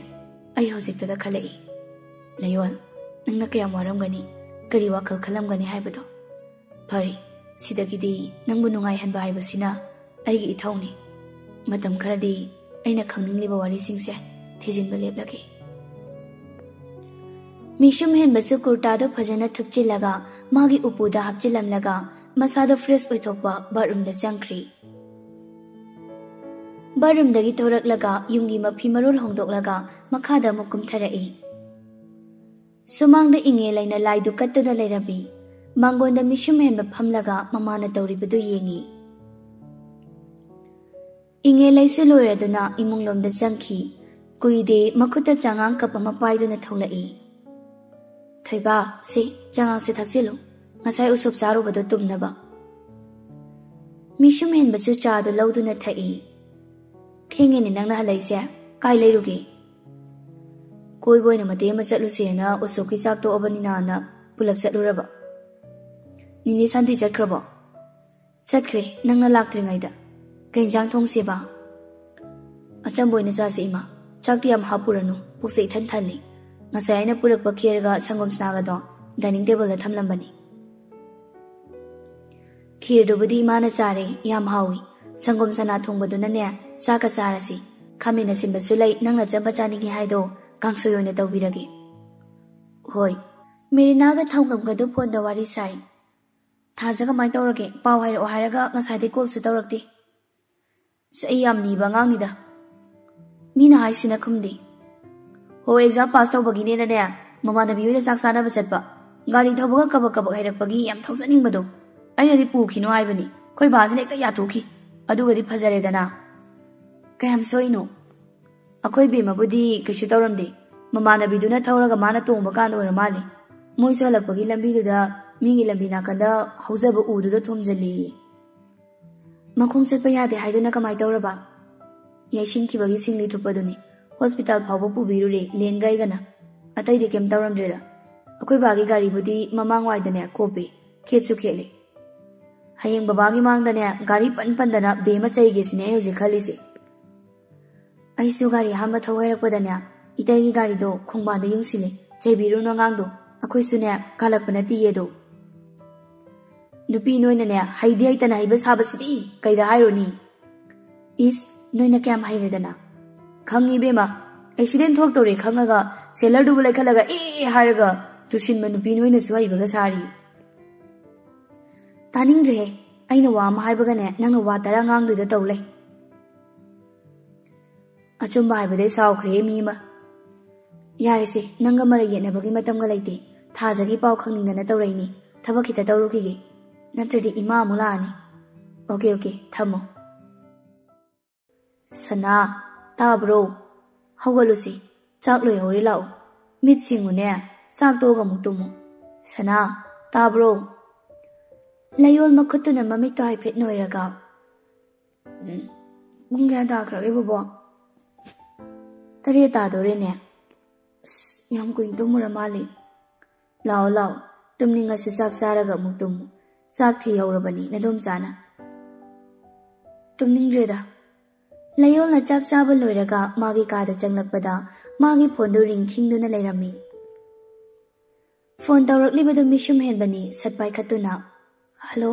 ꯑꯩ ꯍꯧꯖꯤꯛꯇꯗ ꯈꯜꯂꯛꯏ꯫ ꯂꯩꯌꯣꯜ, ꯅꯪꯅ ꯀꯌꯥꯝ ꯋꯥꯔꯝꯒꯅꯤ, ꯀꯔꯤ ꯋꯥꯈꯜ ꯈꯜꯂꯝꯒꯅꯤ ꯍꯥꯏꯕꯗꯣ꯫ ꯐꯔꯦ, ꯁꯤꯗꯒꯤꯗꯤ ꯅꯪꯕꯨ ꯅꯨꯡꯉꯥꯏꯍꯟꯕ ꯍꯥꯏꯕꯁꯤꯅ ꯑꯩꯒꯤ ꯏꯊꯧꯅꯤ꯫ ꯃꯇꯝ ꯈꯔꯗꯤ ꯑꯩꯅ ꯈꯪꯅꯤꯡꯂꯤꯕ ꯋꯥꯔꯤꯁꯤꯡꯁꯦ ꯊꯤꯖꯤꯟꯕ ꯂꯦꯞꯂꯒꯦ꯫" ꯃꯤꯁꯨꯝ ꯍꯦꯟꯕꯁꯨ ꯀꯨꯔꯇꯥꯗꯨ ꯐꯖꯅ ꯊꯨꯞꯆꯤꯜꯂꯒ ꯃꯥꯒꯤ ꯎꯄꯨꯗ ꯍꯥꯞꯆꯤꯜꯂꯝꯂꯒ ꯃꯁꯥꯗ ꯐ꯭ꯔꯦꯁ ꯑꯣꯏꯊꯣꯛꯄ ꯕꯥꯠꯔꯨꯝꯗ ꯆꯪꯈ꯭ꯔꯤ꯫ ꯕꯥꯠꯔꯨꯝꯗꯒꯤ ꯊꯣꯔꯛꯂꯒ ꯌꯨꯝꯒꯤ ꯃꯐꯤ ꯃꯔꯣꯜ ꯍꯣꯡꯗꯣꯛꯂꯒ ꯃꯈꯥꯗ ꯑꯃꯨꯛ ꯀꯨꯝꯊꯔꯛꯏ꯫ ꯁꯨꯃꯥꯡꯗ ꯏꯉꯦ ꯂꯩꯅ ꯂꯥꯏꯗꯨ ꯀꯠꯇꯨꯅ ꯂꯩꯔꯝꯃꯤ꯫ ꯃꯥꯡꯒꯣꯟꯗ ꯃꯤꯁꯨꯝ ꯍꯦꯟꯕ ꯐꯝꯂꯒ ꯃꯃꯥꯅ ꯇꯧꯔꯤꯕꯗꯨ ꯌꯦꯡꯉꯤ꯫ ꯏꯉꯦ ꯂꯩꯁꯨ ꯂꯣꯏꯔꯗꯨꯅ ꯏꯃꯨꯡꯂꯣꯝꯗ ꯆꯪꯈꯤ꯫ ꯀꯨꯏꯗꯦ ꯃꯈꯨꯠꯇ ꯆꯉꯥꯡ ꯀꯞ ꯑꯃ ꯄꯥꯏꯗꯨꯅ ꯊꯣꯛꯂꯛꯏ꯫ "ꯊꯣꯏꯕ, ꯁꯤ ꯆꯉꯥꯡꯁꯦ ꯊꯛꯆꯤꯜꯂꯨ, ꯉꯁꯥꯏ ꯎꯁꯣꯞ ꯆꯥꯔꯨꯕꯗꯣ ꯇꯨꯝꯅꯕ꯫" ꯃꯤꯁꯨꯝ ꯍꯦꯟꯕꯁꯨ ꯆꯥꯗꯨ ꯂꯧꯗꯨꯅ ꯊꯛꯏ꯫ "ꯊꯦꯡꯉꯦꯅꯦ ꯅꯪꯅ ꯍꯜꯂꯛꯏꯁꯦ, ꯀꯥꯏ ꯂꯩꯔꯨꯒꯦ?" "ꯀꯣꯏꯕ ꯑꯣꯏꯅ ꯃꯇꯦꯛ ꯑꯃ ꯆꯠꯂꯨꯁꯦꯅ ꯎꯁꯣꯞꯀꯤ ꯆꯥꯛ ꯇꯣꯛꯑꯕꯅꯤꯅꯅ ꯄꯨꯂꯞ ꯆꯠꯂꯨꯔꯕ꯫" "ꯅꯤꯅꯦ ꯁꯥꯟꯇꯤ ꯆꯠꯈ꯭ꯔꯕꯣ?" "ꯆꯠꯈ꯭ꯔꯦ, ꯅꯪꯅ ꯂꯥꯛꯇ꯭ꯔꯤꯉꯩꯗ꯫ ꯀꯩ ꯏꯟꯖꯥꯡ ꯊꯣꯡꯁꯦꯕ?" "ꯑꯆꯝꯕ ꯑꯣꯏꯅ ꯆꯥꯁꯦ ꯏꯃꯥ, ꯆꯥꯛꯇꯤ ꯌꯥꯝ ꯍꯥꯞꯄꯨꯔꯅꯨ, ꯄꯨꯛꯁꯦ ꯏꯊꯟ ꯊꯜꯂꯤ꯫ ꯉꯁꯥꯏ ꯑꯩꯅ ꯄꯨꯔꯛꯄ ꯈꯦꯔꯒ ꯁꯪꯒꯣꯝ ꯁꯅꯥꯒꯗꯣ ꯗꯥꯏꯅꯤꯡ ꯇꯦꯕꯜꯗ ꯊꯝꯂꯝꯕꯅꯤ꯫ ꯈꯤꯔꯗꯨꯕꯨꯗꯤ ꯏꯃꯥꯅ ꯆꯥꯔꯦ, ꯌꯥꯝ ꯍꯥꯎꯏ꯫ ꯁꯪꯒꯣꯝ ꯁꯅꯥ ꯊꯣꯡꯕꯗꯨꯅꯅꯦ, ꯆꯥꯛꯀ ꯆꯥꯔꯁꯤ꯫ ꯈꯥꯃꯦꯟ ꯑꯁꯤꯟꯕꯁꯨ ꯂꯩ, ꯅꯪꯅ ꯑꯆꯝꯕ ꯆꯥꯅꯤꯡꯉꯤ ꯍꯥꯏꯗꯣ ꯀꯥꯡꯁꯣꯏ ꯑꯣꯏꯅ ꯇꯧꯕꯤꯔꯒꯦ꯫ ꯍꯣꯏ꯫ ꯃꯦꯔꯤꯅꯥꯒ ꯊꯧꯒꯝꯒꯗꯨ ꯐꯣꯟꯗ ꯋꯥꯔꯤ ꯁꯥꯏ꯫ ꯊꯥꯖ ꯀꯃꯥꯏ ꯇꯧꯔꯒꯦ? ꯄꯥꯎ ꯍꯥꯏꯔꯛꯑꯣ ꯍꯥꯏꯔꯒ ꯉꯁꯥꯏꯗꯩ ꯀꯣꯜꯁꯨ ꯇꯧꯔꯛꯇꯦ꯫ ꯑꯁ, ꯑꯩ ꯌꯥꯝ ꯅꯤꯕ ꯑꯉꯥꯡꯅꯤꯗ꯫ ꯃꯤꯅ ꯍꯥꯏꯁꯤꯅ ꯈꯨꯝꯗꯦ꯫ ꯍꯣ, ꯑꯦꯛꯖꯥꯝ ꯄꯥꯁ ꯇꯧꯕꯒꯤꯅꯦꯅꯅꯦ, ꯃꯃꯥꯟꯅꯕꯤ ꯍꯣꯏꯗ ꯆꯥꯛ ꯆꯥꯅꯕ ꯆꯠꯄ꯫ ꯒꯥꯔꯤ ꯊꯧꯕꯒ ꯀꯕꯛ ꯀꯕꯛ ꯍꯩꯔꯛꯄꯒꯤ ꯌꯥꯝ ꯊꯧꯖꯅꯤꯡꯕꯗꯣ꯫ ꯑꯩꯅꯗꯤ ꯄꯨꯈꯤꯅꯨ ꯍꯥꯏꯕꯅꯤ꯫ ꯑꯩꯈꯣꯏ ꯕꯥꯁꯤꯅ ꯍꯦꯛꯇ ꯌꯥꯊꯣꯛꯈꯤ꯫ ꯑꯗꯨꯒꯗꯤ ꯐꯖꯔꯦꯗꯅ꯫ ꯀꯌꯥꯝ ꯁꯣꯏꯅꯣ? ꯑꯩꯈꯣꯏ ꯕꯦꯝꯃꯕꯨꯗꯤ ꯀꯩꯁꯨ ꯇꯧꯔꯝꯗꯦ꯫ ꯃꯃꯥꯟꯅꯕꯤꯗꯨꯅ ꯊꯧꯔꯒ ꯃꯥꯅ ꯇꯣꯡꯕ ꯀꯥꯟꯗ ꯑꯣꯏꯔ ꯃꯥꯜꯂꯦ꯫ ꯃꯣꯏꯁꯨ ꯍꯜꯂꯛꯄꯒꯤ ꯂꯝꯕꯤꯗꯨꯗ ꯃꯤꯒꯤ ꯂꯝꯕꯤ ꯅꯥꯀꯟꯗ ꯍꯧꯖꯕ ꯎꯗꯨꯗ ꯊꯣꯝꯖꯤꯜꯂꯦꯌꯦ꯫ ꯃꯈꯣꯡ ꯆꯠꯄ ꯌꯥꯗꯦ ꯍꯥꯏꯗꯨꯅ ꯀꯃꯥꯏ ꯇꯧꯔꯕ? ꯌꯩꯁꯤꯟꯈꯤꯕꯒꯤ ꯁꯤꯡꯂꯤ ꯊꯨꯞꯄꯗꯨꯅꯤ꯫ ꯍꯣꯁꯄꯤꯇꯥꯜ ꯐꯥꯎꯕ ꯄꯨꯕꯤꯔꯨꯔꯦ, ꯂꯦꯟꯒꯥꯏꯒꯅ꯫ ꯑꯇꯩꯗꯤ ꯀꯩꯝ ꯇꯧꯔꯝꯗ꯭ꯔꯦꯗ꯫ ꯑꯩꯈꯣꯏ ꯕꯥꯒꯤ ꯒꯥꯔꯤꯕꯨꯗꯤ ꯃꯃꯥꯡ ꯋꯥꯏꯗꯅꯦ ꯀꯣꯞꯄꯦ, ꯈꯦꯠꯁꯨ ꯈꯦꯠꯂꯦ꯫ ꯍꯌꯦꯡ ꯕꯕꯥꯒꯤ ꯃꯥꯡꯗꯅꯦ ꯒꯥꯔꯤ ꯄꯟ ꯄꯟꯗꯅ ꯕꯦꯝꯃ ꯆꯩꯒꯦ ꯁꯤꯅꯦ ꯑꯩ ꯍꯧꯖꯤꯛ ꯈꯜꯂꯤꯁꯦ꯫ ꯑꯩꯁꯨ ꯒꯥꯔꯤ ꯑꯍꯥꯟꯕ ꯊꯧ ꯍꯩꯔꯛꯄꯗꯅꯦ, ꯏꯇꯩꯒꯤ ꯒꯥꯔꯤꯗꯣ ꯈꯣꯡꯕꯥꯟꯗ ꯌꯨꯡꯁꯤꯜꯂꯦ, "ꯆꯩꯕꯤꯔꯨꯅꯨ ꯑꯉꯥꯡꯗꯣ, ꯑꯩꯈꯣꯏꯁꯨꯅꯦ ꯀꯥꯜꯂꯛꯄ ꯅꯠꯇꯤꯌꯦ ꯑꯗꯣ"꯫ ꯅꯨꯄꯤ ꯅꯣꯏꯅꯅꯦ ꯍꯩꯗꯤ ꯍꯩꯇꯅ ꯍꯩꯕ ꯁꯥꯕꯁꯤꯗꯤ ꯀꯩꯗ ꯍꯥꯏꯔꯨꯅꯤ? ꯏꯁ, ꯅꯣꯏꯅ ꯀꯌꯥꯝ ꯍꯩꯔꯦꯗꯅ? ꯈꯪꯉꯤ ꯏꯕꯦꯝꯃ, ꯑꯦꯛꯁꯤꯗꯦꯟ ꯊꯣꯛꯇꯧꯔꯦ ꯈꯪꯉꯒ ꯁꯦꯂꯔꯗꯨꯕꯨ ꯂꯩꯈꯠꯂꯒ "ꯑꯦ" ꯍꯥꯏꯔꯒ ꯇꯨꯁꯤꯟꯕ ꯅꯨꯄꯤ ꯅꯣꯏꯅꯁꯨ ꯍꯩꯕꯒ ꯁꯥꯔꯤ꯫ ꯇꯥꯅꯤꯡꯗ꯭ꯔꯦꯍꯦ, ꯑꯩꯅ ꯋꯥ ꯑꯃ ꯍꯥꯏꯕꯒꯅꯦ ꯅꯪꯅ ꯋꯥ ꯇꯔꯥ ꯉꯥꯡꯗꯣꯏꯗ ꯇꯧ ꯂꯩ꯫ ꯑꯆꯨꯝꯕ ꯍꯥꯏꯕꯗꯩ ꯁꯥꯎꯈ꯭ꯔꯦ ꯃꯤ ꯑꯃ꯫ ꯌꯥꯔꯦꯁꯦ, ꯅꯪꯒ ꯃꯔꯩ ꯌꯦꯠꯅꯕꯒꯤ ꯃꯇꯝꯒ ꯂꯩꯇꯦ꯫ ꯊꯥꯖꯒꯤ ꯄꯥꯎ ꯈꯪꯅꯤꯡꯗꯅ ꯇꯧꯔꯛꯏꯅꯤ꯫ ꯊꯕꯛ ꯈꯤꯇ ꯇꯧꯔꯨꯈꯤꯒꯦ, ꯅꯠꯇ꯭ꯔꯗꯤ ꯏꯃꯥ ꯑꯃꯨꯛ ꯂꯥꯛꯑꯅꯤ꯫ ꯑꯣꯀꯦ, ꯑꯣꯀꯦ, ꯊꯝꯃꯣ꯫ ꯁꯅꯥ, ꯇꯥꯕ꯭ꯔꯣ? ꯍꯧꯒꯠꯂꯨꯁꯤ, ꯆꯥꯛ ꯂꯣꯏꯍꯧꯔꯦ, ꯂꯥꯛꯑꯣ꯫ ꯃꯤꯠ ꯁꯤꯡꯉꯨꯅꯦ, ꯆꯥꯛ ꯇꯣꯛꯑꯒ ꯑꯃꯨꯛ ꯇꯨꯝꯃꯨ꯫ ꯁꯅꯥ, ꯇꯥꯕ꯭ꯔꯣ? ꯂꯌꯣꯜ ꯃꯈꯨꯠꯇꯨꯅ ꯃꯃꯤꯠꯇꯣ ꯍꯥꯏꯐꯦꯠ ꯅꯣꯏꯔꯒ, "ꯎꯝ, ꯄꯨꯡ ꯀꯌꯥ ꯇꯥꯈ꯭ꯔꯒꯦ ꯕꯣꯕꯣꯛ?" "ꯇꯔꯦꯠ ꯇꯥꯗꯣꯔꯦꯅꯦ꯫ ꯑꯁ, ꯌꯥꯝ ꯀꯨꯏꯅ ꯇꯨꯝꯃꯨꯔ ꯃꯥꯜꯂꯦ꯫ ꯂꯥꯛꯑꯣ, ꯂꯥꯛꯑꯣ, ꯇꯨꯝꯅꯤꯡꯉꯁꯨ ꯆꯥꯛ ꯆꯥꯔꯒ ꯑꯃꯨꯛ ꯇꯨꯝꯃꯨ꯫ ꯆꯥꯛ ꯊꯤꯍꯧꯔꯕꯅꯤ ꯅꯗꯣꯝꯆꯥꯅ꯫ ꯇꯨꯝꯅꯤꯡꯗ꯭ꯔꯦꯗ"꯫ ꯂꯌꯣꯜꯅ ꯆꯥꯛ ꯆꯥꯕ ꯂꯣꯏꯔꯒ ꯃꯥꯒꯤ ꯀꯥꯗ ꯆꯪꯂꯛꯄꯗ ꯃꯥꯒꯤ ꯐꯣꯟꯗꯨ ꯔꯤꯡ ꯈꯤꯡꯗꯨꯅ ꯂꯩꯔꯝꯃꯤ꯫ ꯐꯣꯟ ꯇꯧꯔꯛꯂꯤꯕꯗꯨ ꯃꯤꯁꯨꯝ ꯍꯦꯟꯕꯅꯤ꯫ ꯁꯠ ꯄꯥꯏꯈꯠꯇꯨꯅ, "ꯍꯜꯂꯣ꯫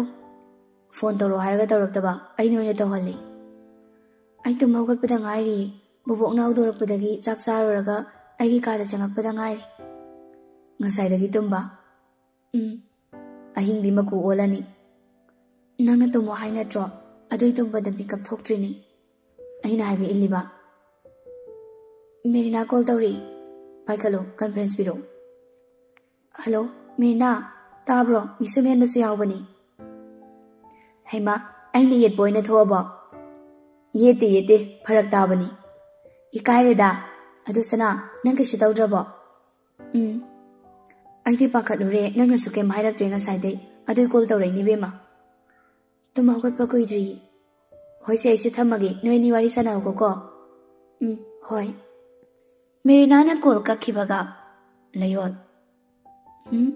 ꯐꯣꯟ ꯇꯧꯔꯛꯑꯣ ꯍꯥꯏꯔꯒ ꯇꯧꯔꯛꯇꯕ, ꯑꯩꯅ ꯑꯣꯏꯅ ꯇꯧꯍꯜꯂꯤ꯫ ꯑꯩ ꯇꯨꯝ ꯍꯧꯒꯠꯄꯗ ꯉꯥꯏꯔꯤ꯫ ꯕꯣꯕꯣꯛꯅ ꯍꯧꯗꯣꯔꯛꯄꯗꯒꯤ ꯆꯥꯛ ꯆꯥꯔꯨꯔꯒ ꯑꯩꯒꯤ ꯀꯥꯗ ꯆꯪꯉꯛꯄꯗ ꯉꯥꯏꯔꯤ꯫ ꯉꯁꯥꯏꯗꯒꯤ ꯇꯨꯝꯕ꯫ ꯎꯝ, ꯑꯍꯤꯡꯗꯤ ꯃꯀꯨ ꯑꯣꯜꯂꯅꯤ꯫ ꯅꯪꯅ ꯇꯨꯝꯃꯣ ꯍꯥꯏ ꯅꯠꯇ꯭ꯔꯣ? ꯑꯗꯨꯏ ꯇꯨꯝꯕꯗ ꯃꯤꯀꯞ ꯊꯣꯛꯇ꯭ꯔꯤꯅꯤ꯫ ꯑꯩꯅ ꯍꯥꯏꯕ ꯏꯜꯂꯤꯕ?" "ꯃꯦꯔꯤꯅꯥ ꯀꯣꯜ ꯇꯧꯔꯤ꯫ ꯄꯥꯏꯈꯠꯂꯣ, ꯀꯟꯐ꯭ꯔꯦꯟꯁ ꯄꯤꯔꯛꯑꯣ꯫" "ꯍꯜꯂꯣ, ꯃꯦꯔꯤꯅꯥ, ꯇꯥꯕ꯭ꯔꯣ? ꯃꯤꯁꯨꯝ ꯍꯦꯟꯕꯁꯨ ꯌꯥꯎꯕꯅꯤ꯫" "ꯍꯩꯃꯥ, ꯑꯩꯅ ꯌꯦꯠꯄ ꯑꯣꯏꯅ ꯊꯣꯛꯑꯕꯣ?" "ꯌꯦꯠꯇꯦ, ꯌꯦꯠꯇꯦ, ꯐꯔꯛ ꯇꯥꯕꯅꯤ꯫" "ꯏꯀꯥꯏꯔꯦꯗ꯫ ꯑꯗꯨ ꯁꯅꯥ, ꯅꯪ ꯀꯩꯁꯨ ꯇꯧꯗ꯭ꯔꯕꯣ?" "ꯎꯝ, ꯑꯩꯗꯤ ꯄꯥꯈꯠꯂꯨꯔꯦ, ꯅꯪꯅꯁꯨ ꯀꯩꯝ ꯍꯥꯏꯔꯛꯇ꯭ꯔꯦ ꯉꯁꯥꯏꯗꯩ꯫ ꯑꯗꯨꯏ ꯀꯣꯜ ꯇꯧꯔꯛꯏꯅꯤ, ꯏꯕꯦꯝꯃ꯫ ꯇꯨꯝ ꯍꯧꯒꯠꯄ ꯀꯨꯏꯗ꯭ꯔꯤ꯫ ꯍꯣꯏꯁꯦ, ꯑꯩꯁꯦ ꯊꯝꯃꯒꯦ, ꯅꯣꯏ ꯑꯅꯤ ꯋꯥꯔꯤ ꯁꯥꯟꯅꯍꯧꯀꯣ꯫" "ꯎꯝ, ꯍꯣꯏ꯫" ꯃꯦꯔꯤꯅꯥꯅ ꯀꯣꯜ ꯀꯛꯈꯤꯕꯒ, "ꯂꯩꯌꯣꯜ꯫" "ꯎꯝ?"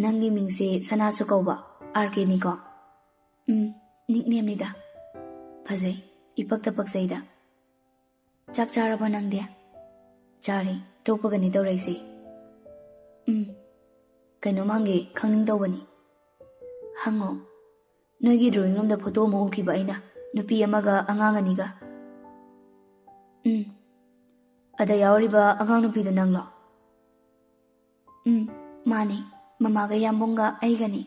"ꯅꯪꯒꯤ ꯃꯤꯡꯁꯦ ꯁꯅꯥꯁꯨ ꯀꯧꯕ, ꯑꯥꯔ ꯀꯦꯅꯤꯀꯣ?" "ꯎꯝ, ꯅꯤꯛꯅꯦꯝꯅꯤꯗ꯫ ꯐꯖꯩ, ꯏꯄꯛꯇ ꯄꯛꯆꯩꯗ꯫" "ꯆꯥꯛ ꯆꯥꯔꯕꯣ ꯅꯪꯗꯤ?" "ꯆꯥꯔꯦ, ꯇꯣꯛꯄꯒꯅꯤ ꯇꯧꯔꯛꯏꯁꯦ꯫" "ꯎꯝ, ꯀꯩꯅꯣꯝ ꯍꯪꯒꯦ, ꯈꯪꯅꯤꯡ ꯇꯧꯕꯅꯤ꯫" "ꯍꯪꯉꯣ꯫" "ꯅꯣꯏꯒꯤ ꯗ꯭ꯔꯣꯌꯤꯡ ꯔꯨꯝꯗ ꯐꯣꯇꯣ ꯑꯃ ꯎꯈꯤꯕ ꯑꯩꯅ, ꯅꯨꯄꯤ ꯑꯃꯒ ꯑꯉꯥꯡ ꯑꯅꯤꯒ꯫" "ꯎꯝ, ꯑꯗ ꯌꯥꯎꯔꯤꯕ ꯑꯉꯥꯡ ꯅꯨꯄꯤꯗꯨ ꯅꯪꯂꯣ?" "ꯎꯝ, ꯃꯥꯅꯤ꯫ ꯃꯃꯥꯒ ꯌꯥꯝꯕꯨꯡꯒ ꯑꯩꯒꯅꯤ꯫"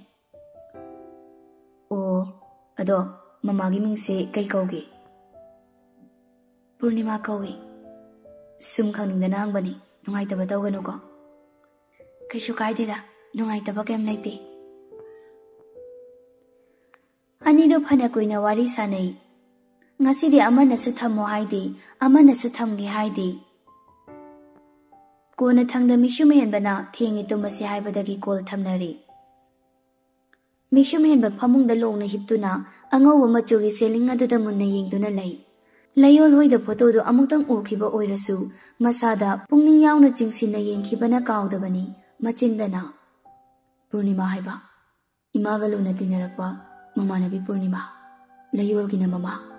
"ꯑꯣ, ꯑꯗꯣ ꯃꯃꯥꯒꯤ ꯃꯤꯡꯁꯦ ꯀꯩ ꯀꯧꯒꯦ?" "ꯄꯨꯔꯅꯤꯃꯥ ꯀꯧꯏ꯫" "ꯁꯨꯝ ꯈꯪꯅꯤꯡꯗꯅ ꯍꯪꯕꯅꯤ, ꯅꯨꯡꯉꯥꯏꯇꯕ ꯇꯧꯒꯅꯨꯀꯣ꯫" "ꯀꯩꯁꯨ ꯀꯥꯏꯗꯦꯗ, ꯅꯨꯡꯉꯥꯏꯇꯕ ꯀꯩꯝ ꯂꯩꯇꯦ꯫" ꯑꯅꯤꯗꯣ ꯐꯅ ꯀꯨꯏꯅ ꯋꯥꯔꯤ ꯁꯥꯟꯅꯩ꯫ ꯉꯁꯤꯗꯤ ꯑꯃꯅꯁꯨ ꯊꯝꯃꯣ ꯍꯥꯏꯗꯦ, ꯑꯃꯅꯁꯨ ꯊꯝꯒꯦ ꯍꯥꯏꯗꯦ꯫ ꯀꯣꯟꯅꯊꯪꯗ ꯃꯤꯁꯨꯝ ꯍꯦꯟꯕꯅ "ꯊꯦꯡꯉꯦ, ꯇꯨꯝꯃꯁꯤ" ꯍꯥꯏꯕꯗꯒꯤ ꯀꯣꯜ ꯊꯝꯅꯔꯦ꯫ ꯃꯤꯁꯨꯝ ꯍꯦꯟꯕ ꯐꯃꯨꯡꯗ ꯂꯣꯡꯅ ꯍꯤꯞꯇꯨꯅ ꯑꯉꯧꯕ ꯃꯆꯨꯒꯤ ꯁꯦꯂꯤꯡ ꯑꯗꯨꯗ ꯃꯨꯟꯅ ꯌꯦꯡꯗꯨꯅ ꯂꯩ꯫ ꯂꯩꯌꯣꯜ ꯍꯣꯏꯗ ꯐꯣꯇꯣꯗꯨ ꯑꯃꯨꯛꯇꯪ ꯎꯈꯤꯕ ꯑꯣꯏꯔꯁꯨ, ꯃꯁꯥꯗ ꯄꯨꯛꯅꯤꯡ ꯌꯥꯎꯅ ꯆꯤꯡꯁꯤꯟꯅ ꯌꯦꯡꯈꯤꯕꯅ ꯀꯥꯎꯗꯕꯅꯤ꯫ ꯃꯆꯤꯟꯗꯅ, "ꯄꯨꯔꯅꯤꯃꯥ ꯍꯥꯏꯕ, ꯏꯃꯥꯒ ꯂꯨꯅ ꯇꯤꯟꯅꯔꯛꯄ ꯃꯃꯥꯟꯅꯕꯤ ꯄꯨꯔꯅꯤꯃꯥ, ꯂꯩꯌꯣꯜꯒꯤꯅ ꯃꯃꯥ꯫"